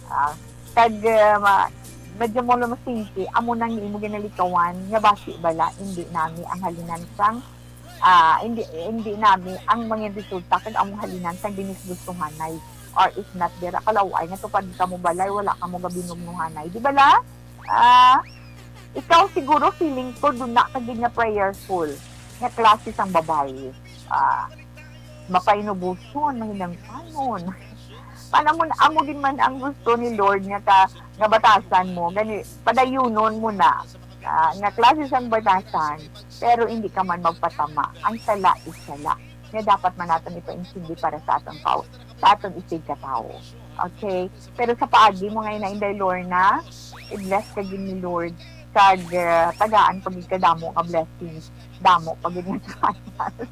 ah, kag, ah, ma-, medyo mo lang masingki, amo nang imo ginalikawan, nga basi bala, hindi nami ang halinan sang, ah, hindi, hindi nami ang mangin resulta, kag among halinan sang dinisgustuhanay. Or if not, dira kalaw-ay nga tupad ka mo balay, wala ka mo gabinugnuhanay. Di bala? Ah, ikaw siguro feeling ko duna ka gid nga prayerful nga klase sang babayi. Ah, mapainubuson, mahinangpanon. Panamon, amo gid man ang gusto ni Lord nga ka, nga batasan mo, gani padayunon mo na, ah, nga klase sang batasan, pero hindi ka man magpatama. Ang sala is sala. Nga dapat man naton ipaintindi para sa aton pau-, sa aton isigkatawo. Okay? Pero sa paagi mo ngayon na, Inday Lorna, i-bless ka gid ni Lord, kag, ah, tagaan pa gid ka damo nga blessings, damo pa gid nga trials.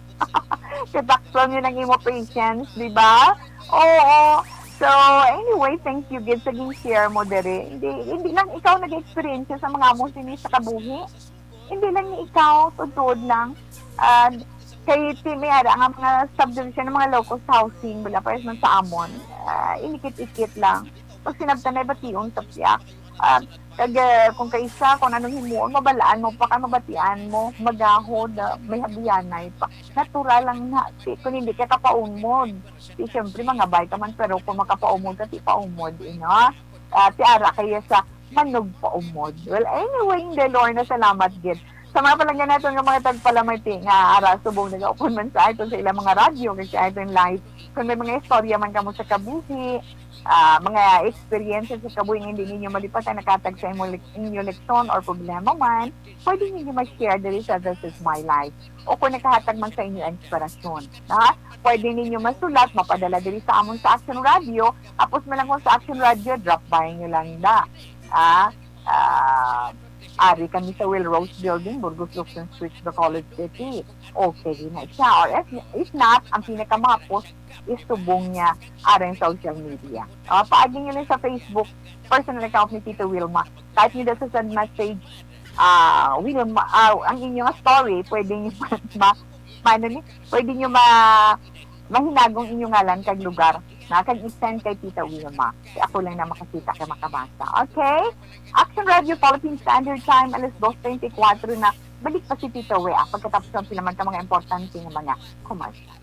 Katakpan yun ang imo patience, di ba? Oo. So, anyway, thank you gid sa gin-share mo dere. Hindi, hindi lang ikaw nag-experience sa mga amo sini sa kabuhi. Hindi lang ni ikaw, tuod-tuod lang. Ah, kay ti may ara nga mga subdivision, mga low-cost housing, wala pa man sa amon. Ah, inikit-ikit lang. Pag sinabtan ay bation sa piyak. Ah, kag, ah, kung kaisa, kung anong himuon, mabalaan mo pa ka, mabatian mo, magahod, ah, may habianay pa. Natural lang na, ti, kung hindi ka kapaunmod. Ti, siyempre, mangabay ka man, pero kung makapaumod ka, ti, paumod, ino? Ah, ti, ara kaya sa manugpaumod. Well, anyway, Inday Lorna, salamat gid. Sa mga palangga naton nga mga tagpalamati nga ara subong nagaupon man sa aton sa ilang mga radyo, kag sa aton live. Kung may mga istorya man kamo sa kabuhi, ah, mga experiences sa kabuhi nga hindi ninyo malipatan, nakatag sa imo lek-, inyo leksyon or problema man, pwede ninyo ma-share diri sa This Is My Life. O kung nakahatag man sa inyo inspirasyon, ha? Pwede ninyo masulat, mapadala diri sa amon sa Action Radio. Tapos man lang kung sa Action Radio, drop by nyo lang da. Ah, ah, Ari kami sa Will Rose Building, Burgos Lukson Street, Bacolod City. Okay na siya. Or if, if not, ang pinakamahapos is subong niya aring social media. Uh, paagi niyo lang sa Facebook, personal account ni Tito Wilma. Type niyo sa send message, ah, Wilma, ah, ang inyong story, pwede niyo ma, ma, ma, ano ni, pwede niyo ma, mahinagong inyong ngalan kag lugar na kag i-send kay Tita Wilma. Kay ako lang na makakita kay makabasa. Okay? Action Radio Philippine Standard Time, alas dos twenty-four na. Balik pa si Tita Wea pagkatapos ang pila man ka mga importante nga mga commercial.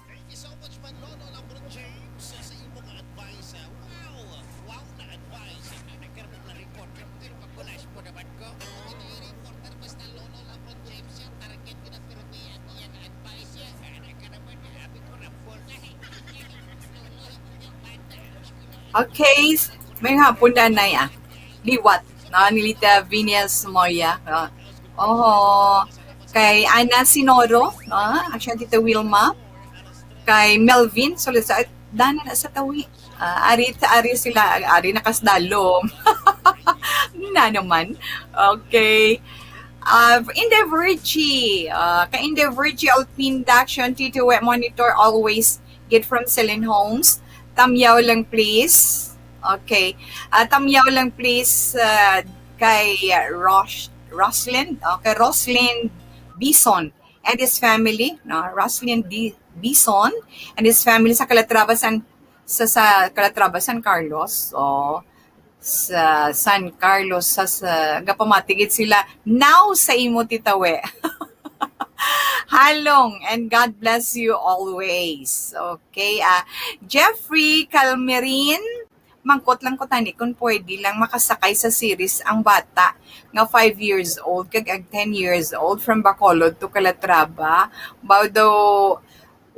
Thank you so much, Manlolo Lambron James, sa imo nga advice. Wow! Wow na advice. Nagkaroon na record. Pero pag-flash mo naman ko, ang mga reporter, basta Lolo Lambron James, yung target ko na pirmi ang iyang advice. Nagkaroon na, abi ko na, full na eh. Okay, s-, may hapon na na ya. Liwat, no? Ni Lita Venus Moya, no? Oho. Kay Ana Sinoro, no? Action Tita Wilma. Kay Melvin Solisay, dana na sa tawi. Ah, ari, ari sila, ari nakasdalom. Na naman. Okay. Uh, Inday Virgie, uh, kay Inday Virgie Alpinda, Action Tito Wet Monitor, always get from Celine Homes. Tamyaw lang, please. Okay. Uh, tamyaw lang, please, uh, kay uh, Rosh, Roslyn. Okay, Roslyn Bison and his family. No? Roslyn D, Bison and his family sa Calatrava, San, sa, sa Calatrava, San Carlos. Oh, sa San Carlos, sa, sa, gapamati gid sila. Now sa imo, Tita We. Halong, and God bless you always. Okay, ah, Jeffrey Calmerin, mangkot lang ko tani kung pwede lang makasakay sa series ang bata nga five years old kag ang ten years old from Bacolod to Calatrava. Baw daw,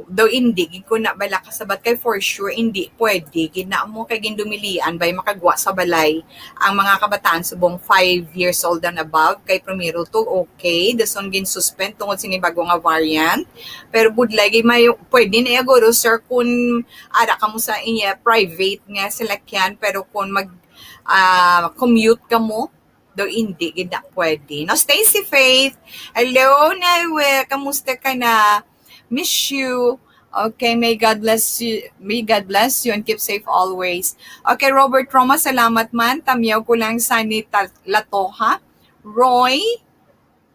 daw indi gid ko na bala kasabat kay for sure indi pwede gid na mo kay gindumilian bay makagwa sa balay ang mga kabataan subong five years old and above kay primero to okay, dason gin-suspend tungod sini bago nga variant. Pero budlay gid may pwede na ya guro, sir, kun ara kamo sa iya private nga salakyan, pero kun mag, ah, commute kamo, daw indi gid na pwede. No, Stacy Faith, hello, Newe, kamusta ka na? Miss you. Okay, may God bless you. May God bless you and keep safe always. Okay, Robert Roma, salamat man. Tamyaw ko lang sa ni Ta-, Latoha. Roy,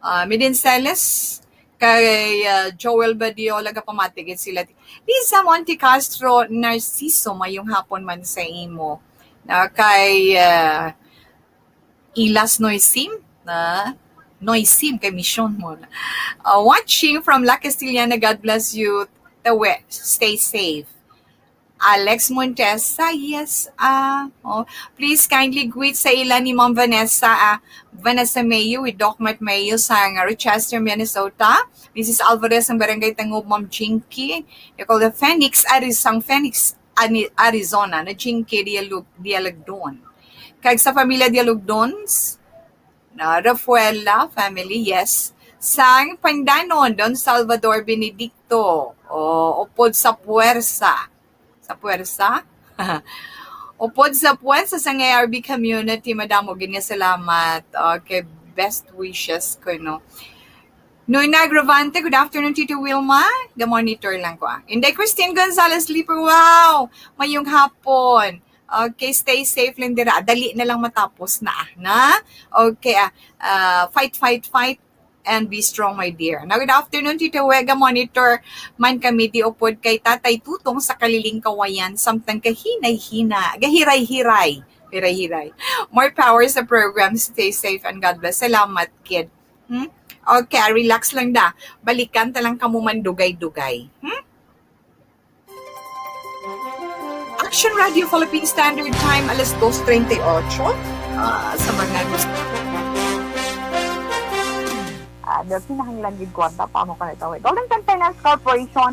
ah, Midin Celes, kay, ah, Joel Badiola, gapamati gid sila. Lisa Monte Castro, Narciso, mayong hapon man sa imo. Na kay, ah, Ilas Noisim, na Noisim kay mission mo. Ah, watching from La Castellana, God bless you. Tawe, stay safe. Alex Montesa, yes, ah, oh, please kindly greet sa ila ni Ma'am Vanessa, ah, Vanessa Mayo with Doc Mart Mayo sa Rochester, Minnesota. Missus Alvarez ang Barangay Tangub, Ma'am Jinky. They call the Phoenix, Arizona, Phoenix, Ani-, Arizona, na Jinky Dialog-, Dialogdon. Kag sa pamilya Dialogdons, na Rafaela family, yes. Sang Pandanon, Don Salvador Benedicto, o, upod sa puwersa. Sa puwersa? Upod sa puwersa sang A R B community, madamo gid nga salamat. Okay, best wishes ko, no? Noy Agravante, good afternoon, Tito Wilma. Ga-monitor lang ko, ah. Inday Christine Gonzalez Liper, wow! Mayong hapon. Okay, stay safe lang dira. Dali na lang matapos na, ah, na? Okay, ah, ah, fight, fight, fight, and be strong, my dear. Now, good afternoon, Tito Wega. Monitor man kami di upod kay Tatay Tutong sa Kaliling Kawayan, samtang kahinay-hina, gahiray-hiray. Hiray-hiray. More power sa program. Stay safe and God bless. Salamat, kid. Hmm? Okay, relax lang da. Balikan ta lang kamo man dugay-dugay. Hmm? Action Radio Philippine Standard Time, alas dos treinta y ocho. Ah, sa mga gusto. Ah, dahil kinahanglan gid kwarta pa mo ka na ito. Golden Sun Finance Corporation.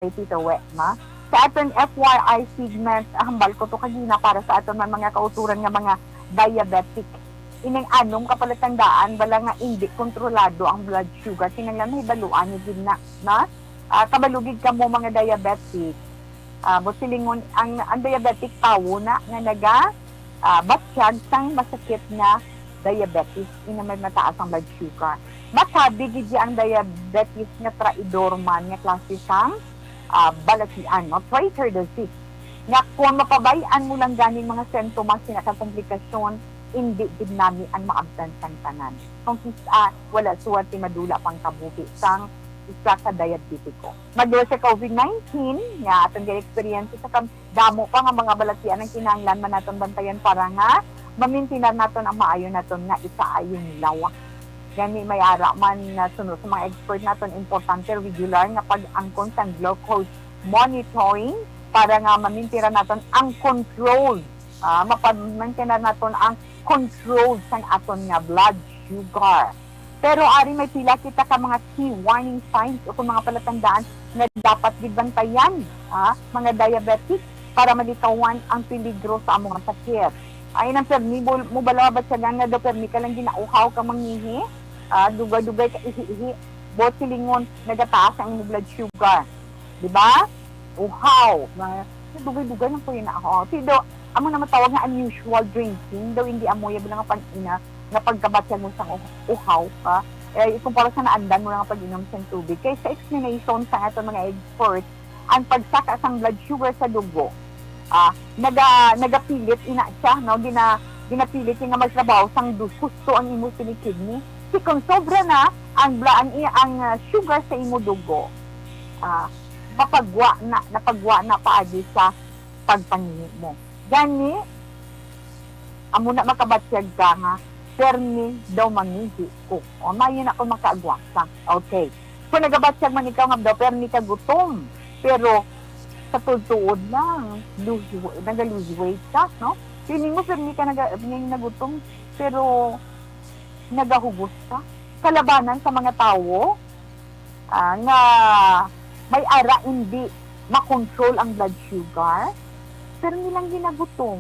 Kay Tito Wema. Sa aton F Y I segment, ah, hambal ko to kagina para sa aton man mga kauturan nga mga diabetic. Ining anom ka palatandaan bala nga indi kontrolado ang blood sugar, kinahanglan mahibaluan ni gid na, na? Ah, kabalo gid kamo mga diabetic. Ah, buot silingon, ang, ang diabetic tawo na nga naga, ah, batyag sang masakit nga diabetes, ina may mataas ang blood sugar. Masabi gid ang diabetes nga traidor man nga klase sang, ah, balatian, no? Traitor disease. Nga kung mapabay-an mo lang ganing mga sintomas nga komplikasyon, indi gid nami ang maabtan sang tanan. Kung kis-a, wala suwat ti madula pang kabuhi sang isa ka diabetiko. Madula sa covid nineteen nga aton gin-experience sa kam-, damo pa nga mga balatian ang kinahanglan man naton bantayan para nga mamintinar naton ang maayo naton nga ikaayong lawas. Gani may ara man nga suno sa mga expert naton, importante regular nga pag-angkon sang glucose monitoring para nga mamintiran naton ang control, ah, mapag-maintinar naton ang control sang aton nga blood sugar. Pero ari may pila kita ka mga key warning signs o kung mga palatandaan nga dapat gid bantayan, ah, mga diabetic, para malikawan ang peligro sa amo nga sakit. Ay, nang permi mo, mo bala mabatyagan nga daw permi ka lang ginauhaw ka mangihi, ah, dugay-dugay ka ihi-ihi, buot silingon, nagataas ang imo blood sugar. Di ba? Uhaw. Mga, dugay-dugay lang ko yun ako. Pero, amo na matawag nga unusual drinking. Daw hindi amo yung nga pag-ina, nga pagkabatyag mo sang uh-, uhaw, ha? Eh, ikumpara sa naandan mo nga pag-inom sang tubig. Kay sa explanation sa aton mga expert, ang pagsaka sang blood sugar sa dugo, ah, naga-, nagapilit ina siya, no? Gina-, ginapilit niya nga magtrabaho sang du-, husto ang imo sini kidney. Si kung sobra na ang bla-, ang i-, ang, ah, sugar sa imo dugo, ah, mapagwa na, napagwa na paagi sa pagpangihi mo. Gani, amo na makabatyag ka nga, "Permi daw mangihi ko." O, maayo na kung makaagwasa. Okay. Kung nagabatyag man ikaw nga daw, permi ka gutom, pero sa tuod-tuod lang, lose, nag-lose weight ka, no? Feeling mo, permi ka naga-, nagutom, pero nagahugos ka. Kalabanan sa mga tawo, ah, nga may ara hindi makontrol ang blood sugar, pero nilang ginagutom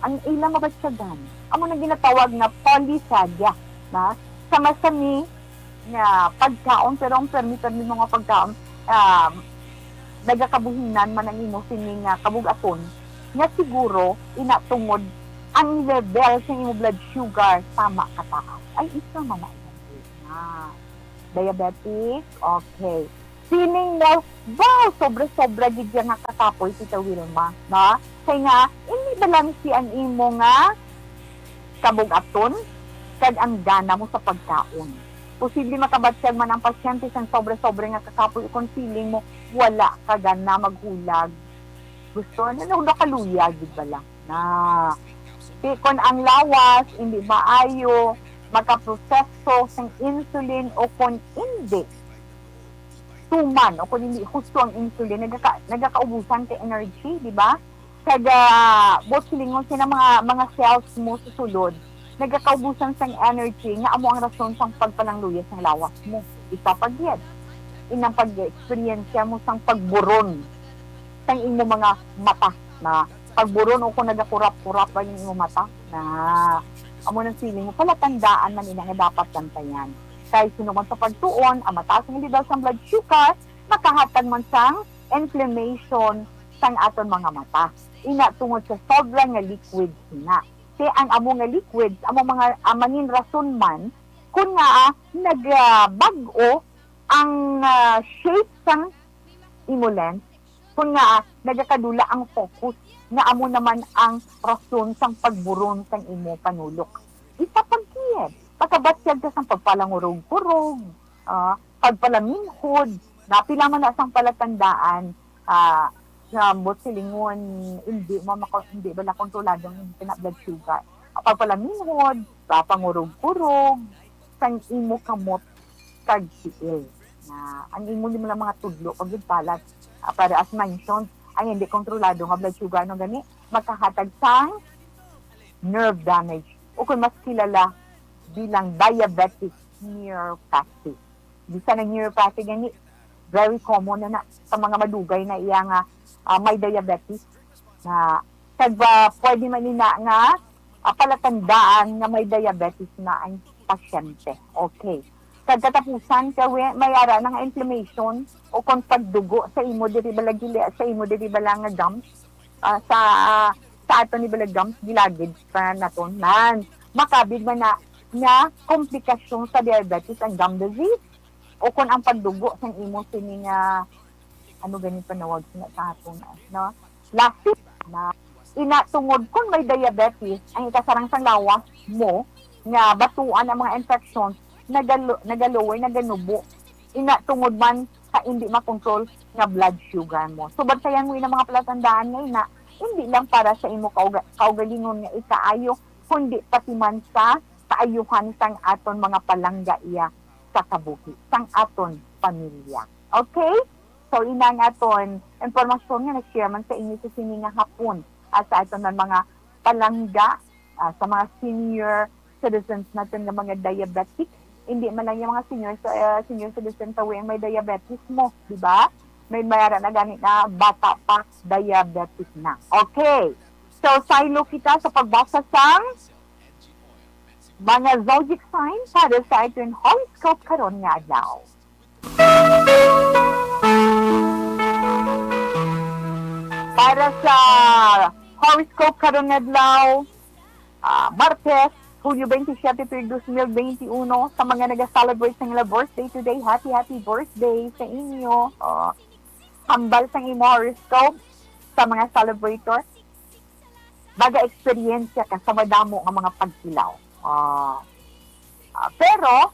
ang ila mabatyagan. Amo nang ginatawag nga polyphagia, na sa masami nga pagkaon, pero ang permi-permi mo nga pagkaon, ah, nagakabuhinan man ang imo sini nga kabug-aton, nga siguro ina tungod ang level sa imo blood sugar tama kataas. Ay, isa man na. Ah, diabetic? Okay. Feeling mo, wow, sobra-sobra gid siya nga kakapoy, Tita Wilma, no? Kay nga, hindi balanse ang imo nga kabug-aton kag ang gana mo sa pagkaon. Posible makabatyag man ang pasyente sang sobra-sobra nga kakapoy, kon feeling mo wala ka gana maghulag. Gusto na, na, nakaluyag gid bala na. Di, kon ang lawas hindi maayo makaproseso sang insulin, o kon hindi tuman, o kon hindi husto ang insulin, nagaka-, nagakaubusan ka energy, di ba? Kag, ah, buot silingon, sina mga, mga cells mo sa sulod nagakaubusan sang energy, nga amo ang rason sang pagpalangluya sang lawas mo. Isa pa gid, inang pag-eksperyensya mo sang pagburon sang imo mga mata, na pagburon o kung nagakurap-kurap ang imo mata, na amo nang feeling mo, palatandaan man ina nga dapat bantayan. Kay suno man sa pagtuon, ang mataas nga level sang blood sugar makahatag man sang inflammation sang aton mga mata. Ina tungod sa sobra nga liquid na. Kay ang amo nga liquid, amo mga, ah, mangin rason man kung nga, ah, nag, ah, bag-o ang, ah, shape sang imo lens, kung nga, ah, nagakadula ang focus, nga amo naman ang rason sang pagburon sang imo panulok. Isa pa gid, pagkabatyag ka sang pagpalangurog-kurog, ah, pagpalaminhod, na pila man na sang palatandaan, ah, nga buot silingon, hindi mo mako-, hindi bala kontrolado ang imo blood sugar. Ang pagpalaminhod, pagpangurog-kurog, sang imo kamot kag tiil. Na ang imo, di mo lang mga tudlo, pag palat, ah, para as mentioned, ang hindi kontrolado nga blood sugar, ano gani, makahatag sang nerve damage, o kung mas kilala bilang diabetic neuropathy. Bisan ang neuropathy gani, very common na na sa mga madugay na iya nga, ah, may diabetes na, kag, ah, pwede man ina nga, ah, palatandaan nga may diabetes na ang pasyente. Okay. Kag katapusan, kay may ara na nga inflammation o kon pagdugo sa imo diri bala gili-, sa imo diri bala nga gums, ah, sa, sa aton ni bala gums, gilagid pa naton. Nan, makabig man na nga komplikasyon sa diabetes ang gum disease, o kon ang pagdugo sang imo sini nga, ano gani panawag sina sa aton, no? Lasip na. Ina, tungod kon may diabetes, ang ikasarang sang lawas mo nga batuan ang mga infection, nagalo-, nagaluoy, naganubo. Ina, tungod man sa hindi makontrol nga blood sugar mo. So, bantayan mo ina mga palatandaan nga ina, hindi lang para sa imo kauga-, kaugalingon nga ikaayo, kundi pati man sa kaayuhan sang aton mga palangga iya sa kabuhi, sang aton pamilya. Okay? So, ina ang aton impormasyon nga nag-share man sa inyo sa sini nga hapon, at sa aton man mga palangga, ah, sa mga senior citizens naton nga mga diabetic. Hindi man lang yung mga senior, ah, senior citizens sa ang may diabetes mo, di ba? May mayara na gani na bata pa, diabetic na. Okay. So, saylo kita sa pagbasa sang mga zodiac sign para sa aton horoscope karon nga adlaw. Para sa horoscope karon nga adlaw, ah, Martes, Hulyo twenty-seven tuig dos mil twenty-one, sa mga naga-celebrate sa ila birthday today, happy, happy birthday sa inyo. Oh, hambal sang imo horoscope sa mga celebrator, maga-eksperyensya ka sa madamo nga mga pagkilaw. Ah, ah, pero,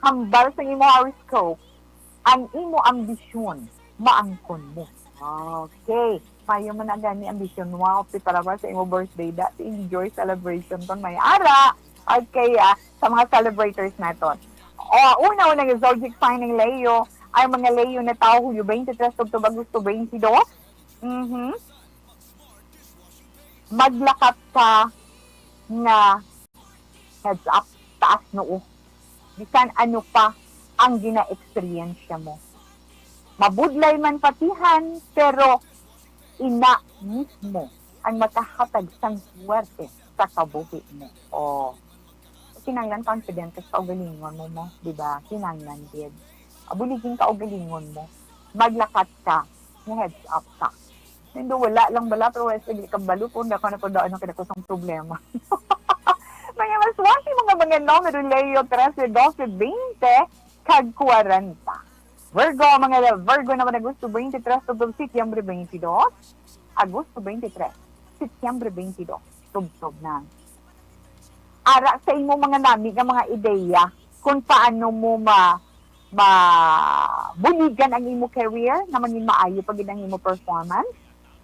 hambal sang imo horoscope, ang imo ambisyon, maangkon mo. Okay. Mayo man na gani ambisyon mo, okay, para ba sa imo birthday da, enjoy celebration kon may ara. Okay, ah, sa mga celebrators naton. O, una-una nga zodiac sign ng Leo, ang mga Leo na tawo Hulyo twenty-three tubtob Agosto twenty-two. Mhm. Maglakat ka nga heads up, taas noo. Bisan ano pa ang gina-eksperyensya mo. Mabudlay man patihan, pero ina mismo ang makahatag sang suwerte sa kabuhi mo. Oh. Kinahanglan confident ka sa kaugalingon mo, mo, di ba? Kinahanglan gid. Buligin ka kaugalingon mo. Maglakat ka, nga heads up ka. Hindi, wala lang bala, pero wala sige kabalo kung ako na po daan ang kinakusang problema. Mga maswerte, mga mga numero, Leo, trese, dose, twenty, kag kwarenta. Virgo, mga Virgo naman, Agosto twenty-three, tubtob Setyembre twenty-two. Agosto twenty-three, Setyembre twenty-two, tubtob na. Ara sa imo mga nami nga mga ideya, kung paano mo ma-, mabuligan ang imo career na mangin maayo pa gid ang imo performance,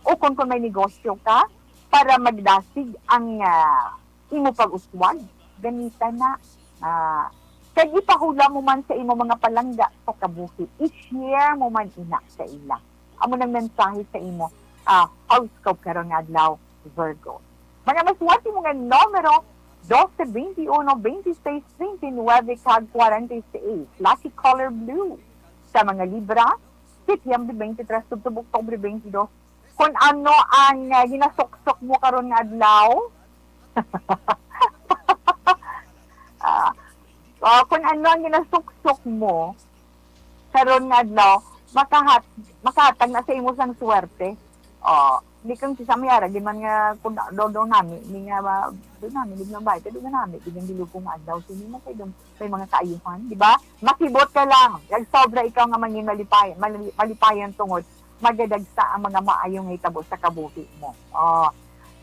o kung, kung may negosyo ka, para magdasig ang, ah, imo pag-uswag, gamita na. Ah, kag ipahula mo man sa imo mga palangga sa kabuhi, i-share mo man ina sa ila. Amo nang mensahe sa imo, ah, horoscope karon nga adlaw, Virgo. Mga maswerte mo nga numero, dose, twenty-uno, twenty-seis, twenty-nuebe, kag forty-seis. Lucky color blue. Sa mga Libra, Setyembre twenty-three tubtob Oktubre twenty-two. Kung ano ang, ah, ginasuksok mo karon nga adlaw, ah, ah, kung ano ang ginasuksok mo karon nga adlaw, makahat-, makahatag na sa imo sang swerte. Oh, di kang si Sammy ara, di man nga kung do, do nami, di nga ma-, do nami, di nga bahay, di nga nami, di nga bilog kong adlaw, sini mo kay dum-, may mga kaayuhan, di ba? Makibot ka lang, kag sobra ikaw nga mangin malipay-, mali-, malipayan tungod magadagsa ang mga maayo nga hitabo sa kabuhi mo. Oh,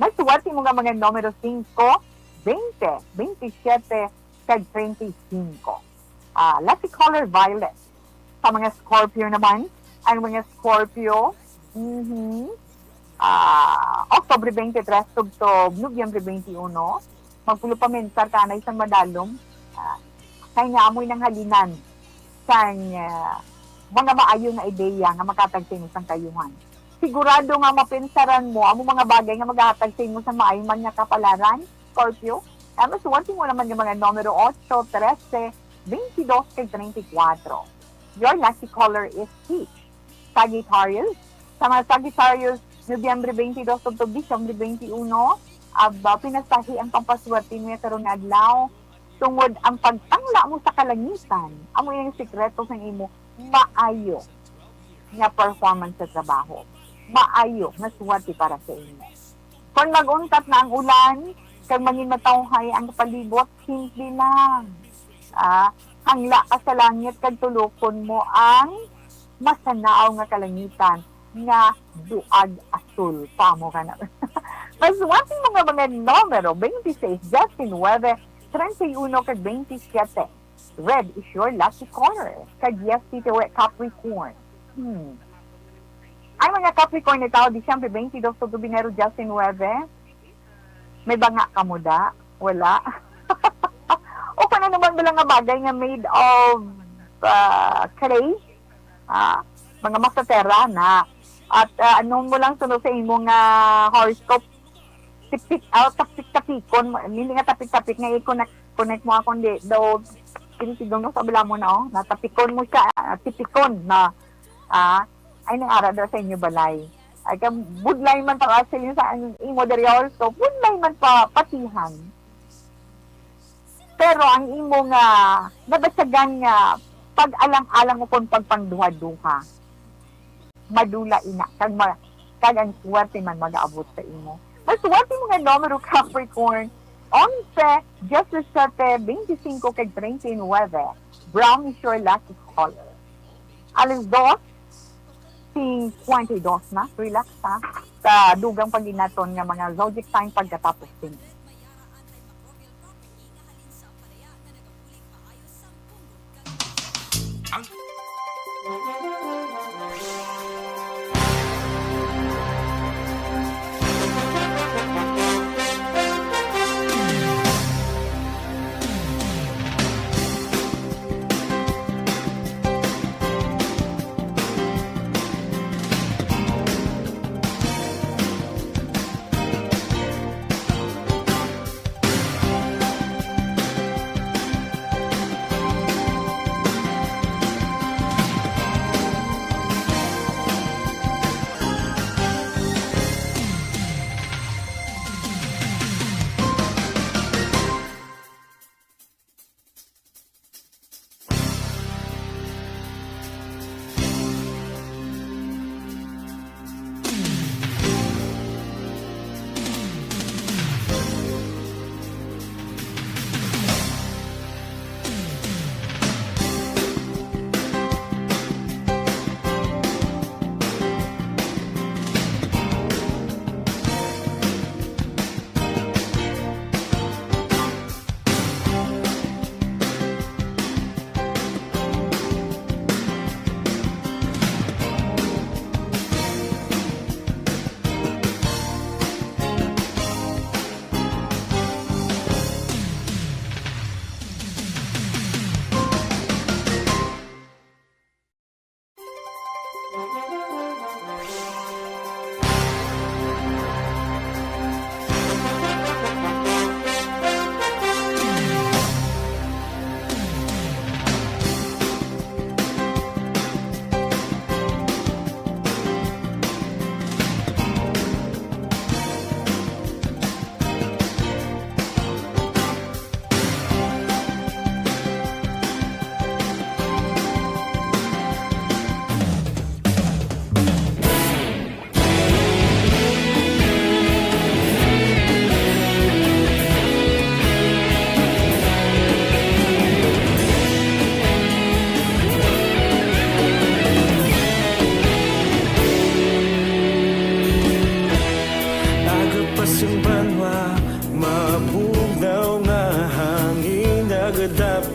may suwerte mo nga mga numero singko, twenty, twenty-siyete, kag treinta y cinco. Ah, lucky color violet. Sa mga Scorpio naman, ang mga Scorpio, mhm, ah, Oktubre twenty-three tubtob Nobyembre twenty-uno, magpulo pa mensa ka anay sang madalom, ah, kay nga amoy nanghalinan sang, ah, mga maayo nga ideya nga makatag sa imo sang kayuhan. Sigurado nga mapensaran mo ang mga bagay nga magahatag sa imo sa maayo man nga kapalaran, Scorpio. Ang suwerte mo naman nga mga numero otso, trese, twenty-dos, kag treinta y cuatro. Your lucky color is peach. Sagittarius. Sa mga Sagittarius, Nobyembre twenty-dos tubtob Disyembre twenty-uno, aba, pinasahi ang pampaswerte niya karon nga adlaw. Tungod ang pagtangla mo sa kalangitan, amo iyang sikreto sang imo maayo nga performance sa trabaho. Maayo nga suwerte para sa imo. Kon mag-untat na ang ulan, kag mangin matawhay ang palibot, simple lang. Ah, hangla ka sa langit kag tulokon mo ang masanaw nga kalangitan nga buag asul pa mo ka na. Mas wating mga, mga numero, twenty-six, diecinuebe, treinta y uno, kag veintisiete. Red is your lucky color. Kag yes, Tito, we Capricorn. Hmm. Ang mga Capricorn ni tao, Disyembre twenty-dos, Tuto Binero, diecinuebe. May banga ka mo da? Wala. O kung ano man bala nga bagay nga made of, ah, clay, ah, mga masatera na. At, ah, ano mo lang sunod sa imo nga horoscope, tipik, ah, tapik-tapikon mo, hindi nga tapik-tapik nga i-connect, connect mo ako, hindi daw, tinitigong mo sa bala mo na, oh, natapikon mo siya, ah, tipikon na, ah, ay, nang ara daw sa inyo balay. Ay, ka, budlay man pa kasi yun sa ang imo diri also, budlay man pa patihan. Pero ang imo nga nabasagan nga pag-alang-alang ukon pagpangduha-duha, madula ina, kag ma-, kag ang swerte man magaabot sa imo. Ang swerte mo nga numero, Capricorn, onse, diecisiete, veinticinco, kag treinta y nueve. Brown is your lucky color. Alas dos, cincuenta y dos na. Relax, ha. Sa dugang pag-inaton nga mga zodiac sign pagkatapos din.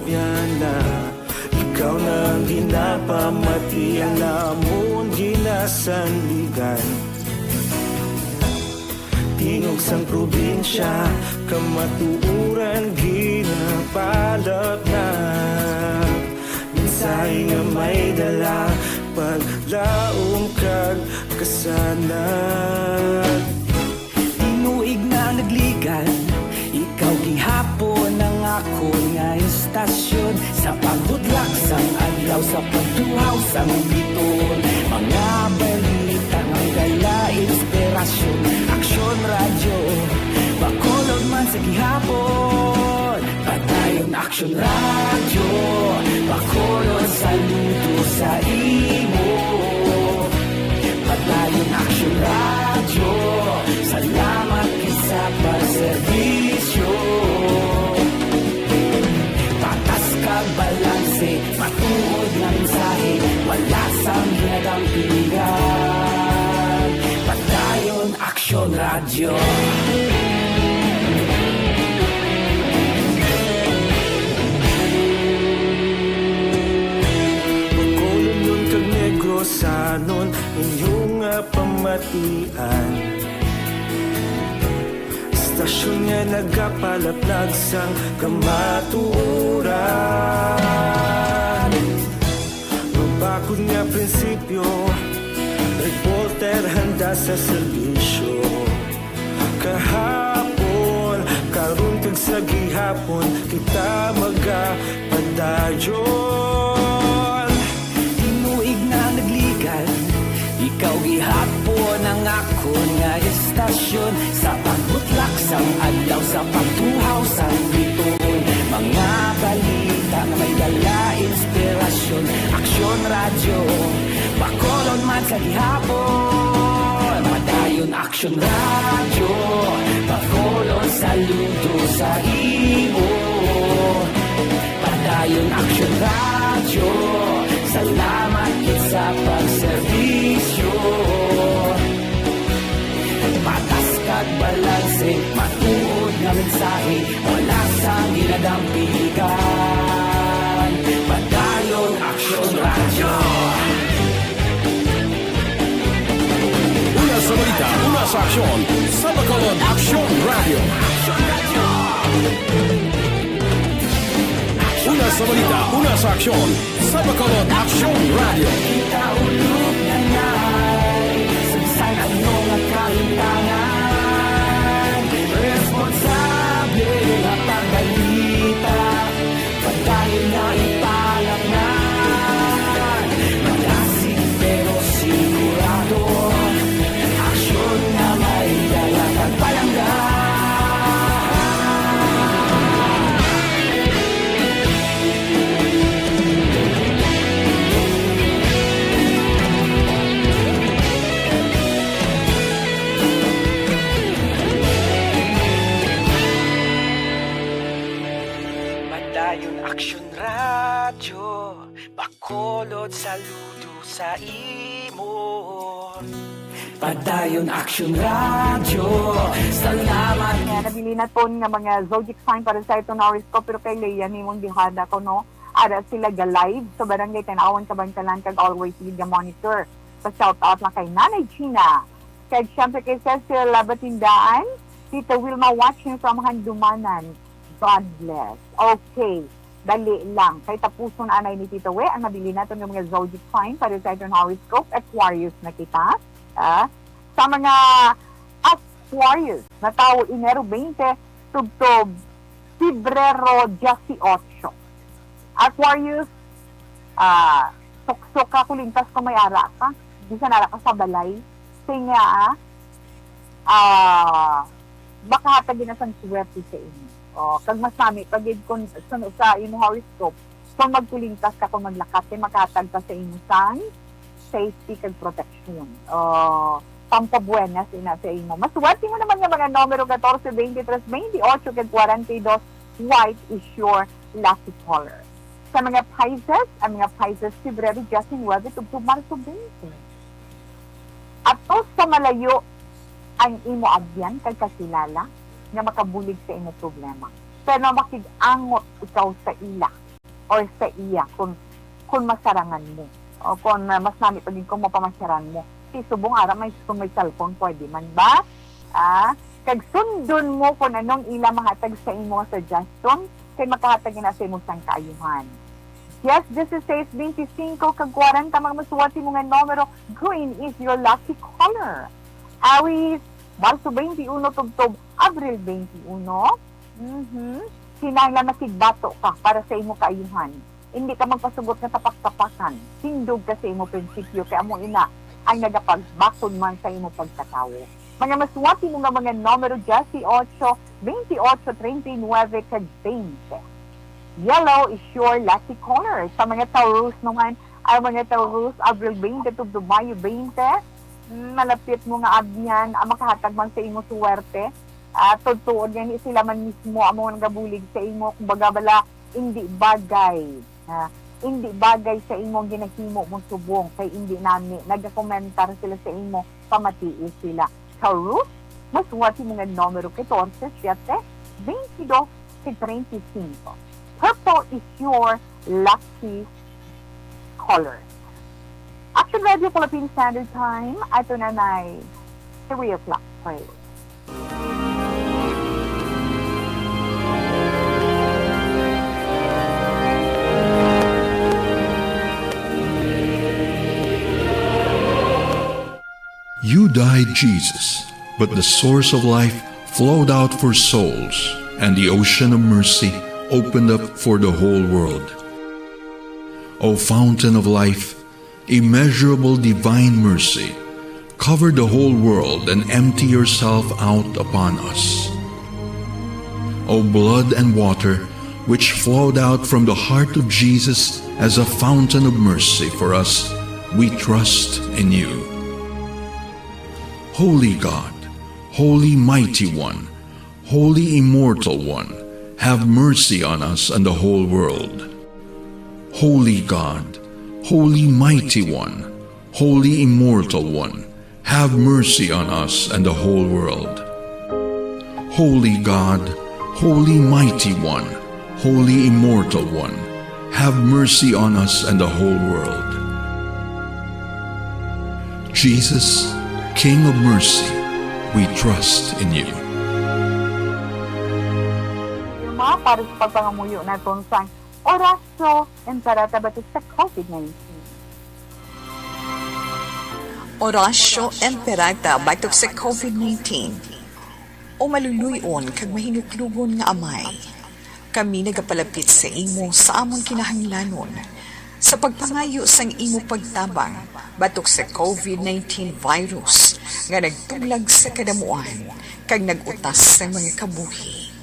Yana, ikaw na ang ginapamati, ang amon ginasandigan. Tingog sang probinsya, kamatuoran ginapalatnat. Mensahe nga may dala, paglaom kag kasanag. Tinuig na nagligan, ikaw gihapon ang akon nga estasyon. Sa pagbudlak sang adlaw, sa pagtuhaw sang biton, mga balita nga may dala inspirasyon. Aksyon Radyo, Bacolod man sa gihapon. Padayon Aksyon Radyo, Bacolod, saludo sa imo. Padayon Aksyon Radyo, salamat gid sa pagserbisyo. Patas kag balanse, matuod nga mensahe, wala sang ginadampigan. Padayon Aksyon Radyo. Bacolod kag Negrosanon, inyo nga pamatian. Estasyon nga nagapalaplag sang kamatuoran. Mabakod nga prinsipyo, reporter handa sa serbisyo. Kahapon, karon kag sa gihapon, kita magapadayon. Tinuig na nagligan, ikaw gihapon ang akon nga estasyon. Sa pagbutlak sang adlaw, sa pagtuhaw sang biton, mga balita nga may dala inspirasyon. Aksyon Radyo, Bacolod man sa gihapon. Padayon Aksyon Radyo, Bacolod, saludo sa imo. Padayon Aksyon Radyo, salamat gid sa pagserbisyo. Patas kag balanse, matuod nga mensahe, wala sang ginadampigan. Padayon Aksyon Radyo. Una sa balita, una sa aksyon, sa Bacolod Aksyon Radyo. Una sa balita, una sa aksyon, sa Bacolod Aksyon Radyo. Kita ulog na ngay, sagsay ano nga kalimtangan, responsable nga pagbalita. Padayon nga ipalapnan, malasig pero sigurado. Aksyon nga may dala kag palangga. Padayon Aksyon Radyo, Bacolod, saludo sa imo. Padayon Aksyon Radyo, salamat. Nga nabilin naton nga mga zodiac sign para sa aton horoscope, pero kay Lea, nimong dihada ko, no? Ara sila ga live sa Barangay Tanawan, Kabankalan, kag always gid ga monitor. Pa shout out lang kay Nanay Gina, kag syempre kay Cecil Labatindaan, Tita Wilma watching from Handumanan. God bless. Okay. Dali lang. Kay tapuson anay ni Tita We ang nabilin naton nga mga zodiac sign para sa aton horoscope. Aquarius na kita. Ah, sa mga Aquarius, natawo Enero twenty, tubtob Pebrero dieciocho. Aquarius, ah, suksok ka, kulintas ka, may ara ka. Bisan ara ka sa balay. Kay nga, ah, ah, makahatag gid na sang swerte sa imo. O, kag mas nami pa gid kung sun-, sa imo horoscope, kung magkulintas ka, kung maglakat, kay makahatag ka sa imo sang safety kag protection. O, pampabuenas ina sa imo. Maswerte mo naman nga mga numero, catorce, twenty-tres, twenty-ocho, kag forty-two. White is your lucky color. Sa mga Pisces, ang mga Pisces, Febrero diecinuebe tubtob Marso twenty. Ato sa malayo ang imo abyan kag kakilala nga makabulig sa imo problema, pero makig-angot ikaw sa ila. or sa iya kung, kung masarangan mo. O kung, ah, mas nami pa gid kung mapamasyaran mo. Si subong ara may, kung may cellphone, pwede man ba? Ah, kag sundon mo kung anong ila mahatag sa imo nga suggestion, kay makahatag ina sa imo sang kaayuhan. Yes, this is safe twenty-five kag kwarenta, mga masuwat imo nga numero. Green is your lucky color. Awis, Marso twenty-one tubtob Abril twenty-one. Mhm. Kinahanglan makigbato ka para sa imo kaayuhan. Hindi ka magpasugot nga tapak-tapakan. Tindog ka sa imo prinsipyo, kay amo ina ang nagapagbakod man sa imo pagkatawo. Mga masuwat imo nga mga numero, diyes y ocho, twenty-ocho, treinta y nuebe, kag twenty. Yellow is your lucky color. Sa mga Taurus naman, ang mga Taurus, Abril twenty tubtob Mayo twenty, mm, malapit mo nga abyan, ang makahatag man sa imo suwerte. Ah, tuod-tuod nga ni sila man mismo amo nga nagabulig sa imo. Kumbaga bala, hindi bagay. Ah, hindi bagay sa imo ang ginahimo mo subong, kay hindi nami nagakomentar sila sa imo, pamatii sila. Taurus, masuwat imo nga numero, katorse, siyete, twenty-dos, kag treinta y cinco. Purple is your lucky color. Action Radio Philippine Standard Time, ato na nay three o'clock. Praise. You died, Jesus, but the source of life flowed out for souls, and the ocean of mercy opened up for the whole world. O fountain of life, immeasurable divine mercy, cover the whole world and empty yourself out upon us. O blood and water, which flowed out from the heart of Jesus as a fountain of mercy for us, we trust in you. Holy God, Holy Mighty One, Holy Immortal One, have mercy on us and the whole world. Holy God, Holy Mighty One, Holy Immortal One, have mercy on us and the whole world. Holy God, Holy Mighty One, Holy Immortal One, have mercy on us and the whole world. Jesus, King of mercy, we trust in you. Yuma para sa pagpangamuyo naton sang Oratio Imperata batok sa COVID nineteen. Oratio Imperata batok sa COVID nineteen. O maluloy-on kag mahinuklogon nga Amay, kami nagapalapit sa imo sa amon kinahanglanon sa pagpangayo sang imo pagtabang batok sa COVID nineteen virus nga nagtublag sa kadamuan kag nag-utas sa mga kabuhi.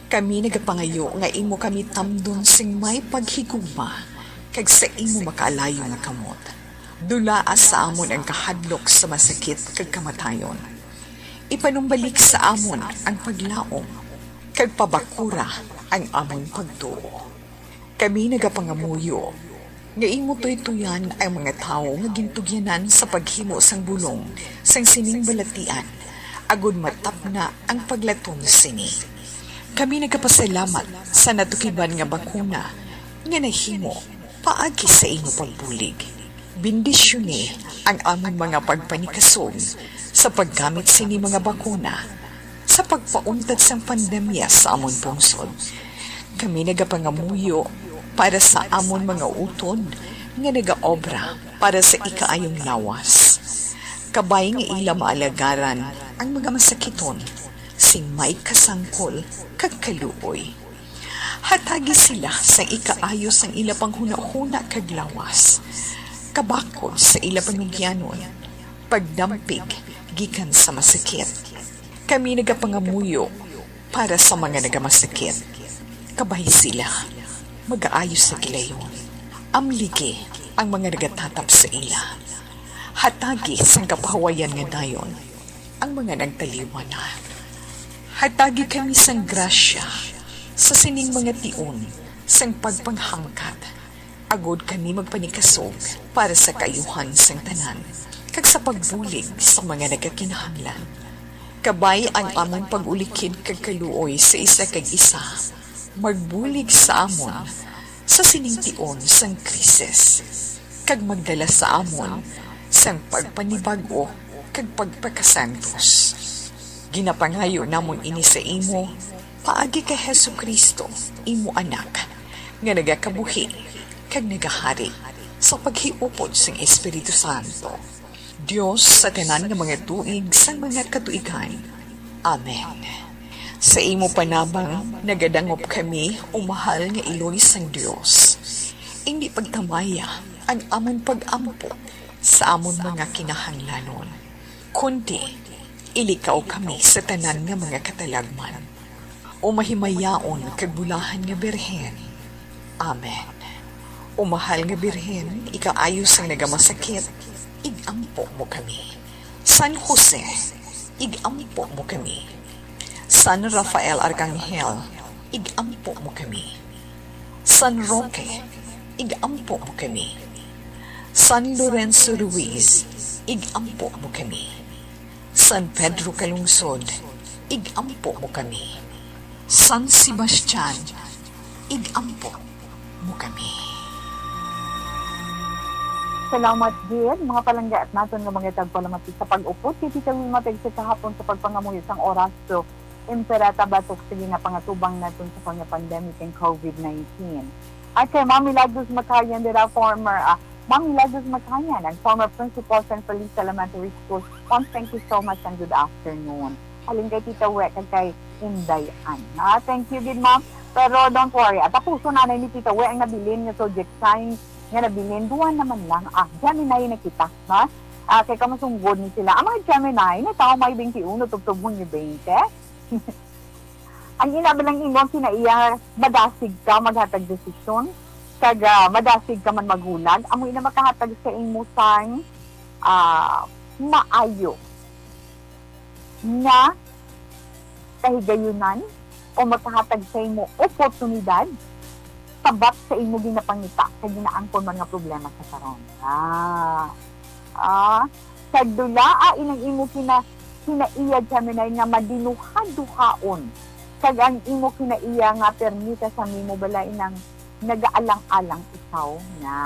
Kami nagapangayo nga imo kami tamdon sing may paghigugma kag sa imo makaalayo nga kamot. Dulaa sa amon ang kahadlok sa masakit kag kamatayon. Ipanumbalik sa amon ang paglaom, kag pabakura ang amon pagtuo. Kami nagapangamuyo nga imo tuytoyan ang mga tawo nga gintugyanan sa paghimo sang bulong sang sining balatian, agod matapna ang paglatom sini. Kami nagapasalamat sa natukiban nga bakuna nga nahimo paagi sa imo pagbulig. Bendisyoni ang amon mga pagpanikasog sa paggamit sini mga bakuna sa pagpauntad sang pandemya sa amon pungsod. Kami nagapangamuyo para sa amon mga utod nga nagaobra para sa ikaayong lawas. Kabay nga ila maalagaran ang mga masakiton sing may kasangkol kag kaluoy. Hatagi sila sang ikaayo sang ila panghunahuna kag lawas, kabakod sa ila panugyanon, pagdampig gikan sa masakit. Kami nagapangamuyo para sa mga nagamasakit. Kabay sila, magaayo sa gilayon. Amligi ang mga nagatatap sa ila. Hatagi sang kapahawayan nga dayon ang mga nagtaliwan na. Hatagi kami sang grasya sa sining mga tion sang pagpanghangkat, agod kami magpanikasog para sa kaayuhan sang tanan, kag sa pagbulig sa mga nagakinahanglan. Kabay ang amon pag-ulikid kag kaluoy sa isa kag isa, magbulig sa amon sa sining tion sang krisis, kag magdala sa amon sang pagpanibag-o kag pagpakasantos. Ginapangayo namon ini sa imo paagi kay Jesu-Cristo, imo Anak, nga nagakabuhi kag nagahari sa paghiupod sang Espiritu Santo, Dios sa tanan nga mga tuig sang mga katuigan. Amen. Sa imo panabang nagadangop kami, o mahal nga Iloy sang Dios. Indi pagtamaya ang amon pag-ampo sa amon mga kinahanglanon, kundi ilikaw kami sa tanan nga mga katalagman. O mahimayaon kag bulahan nga Birhen. Amen. O mahal nga Birhen, ikaayo sang nagamasakit, ig-ampo mo kami. San Jose, ig-ampo mo kami. San Rafael Arcangel, ig-ampo mo kami. San Roque, ig-ampo mo kami. San Lorenzo Ruiz, ig-ampo mo kami. San Pedro Calungsod, ig-ampo mo kami. San Sebastian, ig-ampo mo kami. Salamat gid, mga palangga, at naton nga mga tagpalamati sa pag-upod kay Tita Wilma, tag sa kahapon sa pagpangamuyo sang oras. So, Imperata batok sa ginapangatubang naton sa pagka-pandemic and COVID nineteen. At kay Ma'am Milagros Makayan dira, former, ah, Ma'am Milagros Makayan, ang former principal San Feliz Elementary School. Ma'am, thank you so much and good afternoon. Halin kay Tita We kag kay Inday Ann. Ah, thank you gid, Ma'am. Pero don't worry, at tapuson na ni Tita We ang nabilin nga zodiac sign nga nabilin. Duha naman lang, ah, Gemini na kita, ha? Ah, kay kamasunggod ni sila. Ang mga Gemini, natawo May twenty-one, tubtob Hunyo twenty. Ang ina ba lang imo ang kinaiya, madasig ka maghatag desisyon, kag, ah, madasig ka man maghulag, amo ina makahatag sa imo sang, ah, maayo nga kahigayunan o makahatag sa imo oportunidad sabat sa imo ginapangita kag ginaangkon man nga problema sa karon. Ah, ah, kag dulaa inang imo kina-, kinaiya, Gemini, nga madinuhaduhaon, kag ang imo kinaiya nga permi ka sa nimo bala inang nagaalang-alang ikaw na.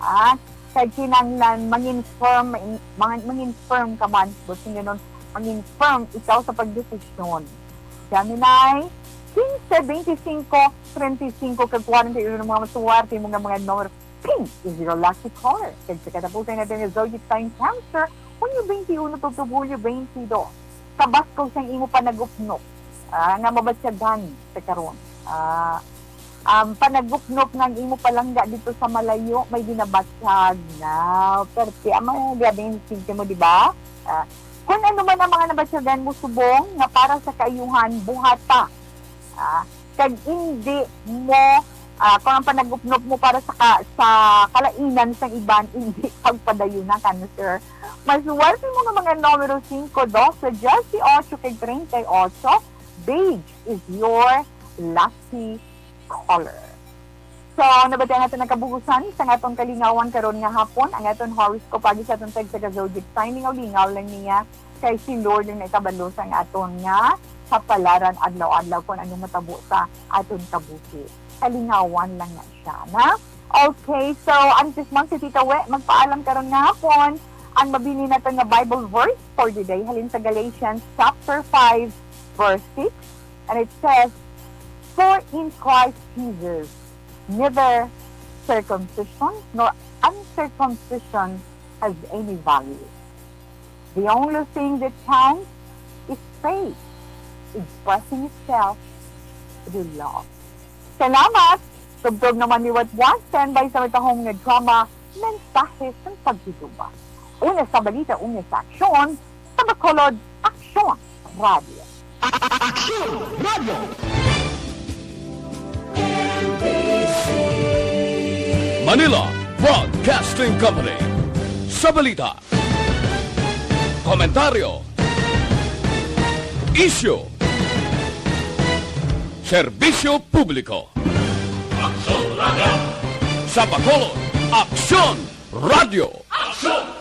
Ah, kag kinahanglan mangin-firm, mang-, mangin-firm ka man, buot silingon, mangin-firm ikaw sa pagdesisyon. Gemini, quince, veinticinco, treinta y cinco, kag cuarenta y uno, mga masuwerte mo nga mga numero. Pink is your lucky color. Kag sa katapusan naton nga zodiac sign, Cancer, Hunyo twenty-one, tubtob Hulyo twenty-two. Kabaskog sang imo panagupnop, ah, nga mabatyagan sa karon. Ah, ang panagupnop nga ang imo palangga dito sa malayo may ginabatyag na. Perte ang mga grabeng sentimo, di ba? Ah, kung ano man ang mga nabatyagan mo subong nga para sa kaayuhan, buhata. Ah, kag indi mo, ah, kung ang panagupnop mo para sa ka-, sa kalainan sang iban, indi pagpadayuna, Cancer. Masuwerte mo nga mga numero, singko, dose, diyes y ocho, kag treinta y ocho. Beige is your lucky color. So, nabatian naton ang kabugusan sa aton kalingawan karon nga hapon. Ang aton horoscope paagi sa aton tagsa ka zodiac sign, lingaw-lingaw lang niya, kay si Lord ang nakabalo sa aton nga kapalaran adlaw-adlaw kung ano matabo sa aton kabuhi. Kalingawan lang na siya, na? Okay, so, antes man si Tita We magpaalam karon nga hapon, ang mabilin naton nga Bible verse for the day halin sa Galatians chapter five, verse six, and it says, "For in Christ Jesus, neither circumcision nor uncircumcision has any value. The only thing that counts is faith expressing itself through love." Salamat! Tubtob naman liwat buwan, standby sa matahom nga drama, Mensahe sang Pagtitubag. Una sa balita, una sa aksyon, sa Bacolod, Aksyon Radio. Aksyon Radio. Manila Broadcasting Company. Sa balita, komentaryo, isyu, serbisyo publiko. Aksyon Radio. Sa Bacolod, Aksyon Radio. Aksyon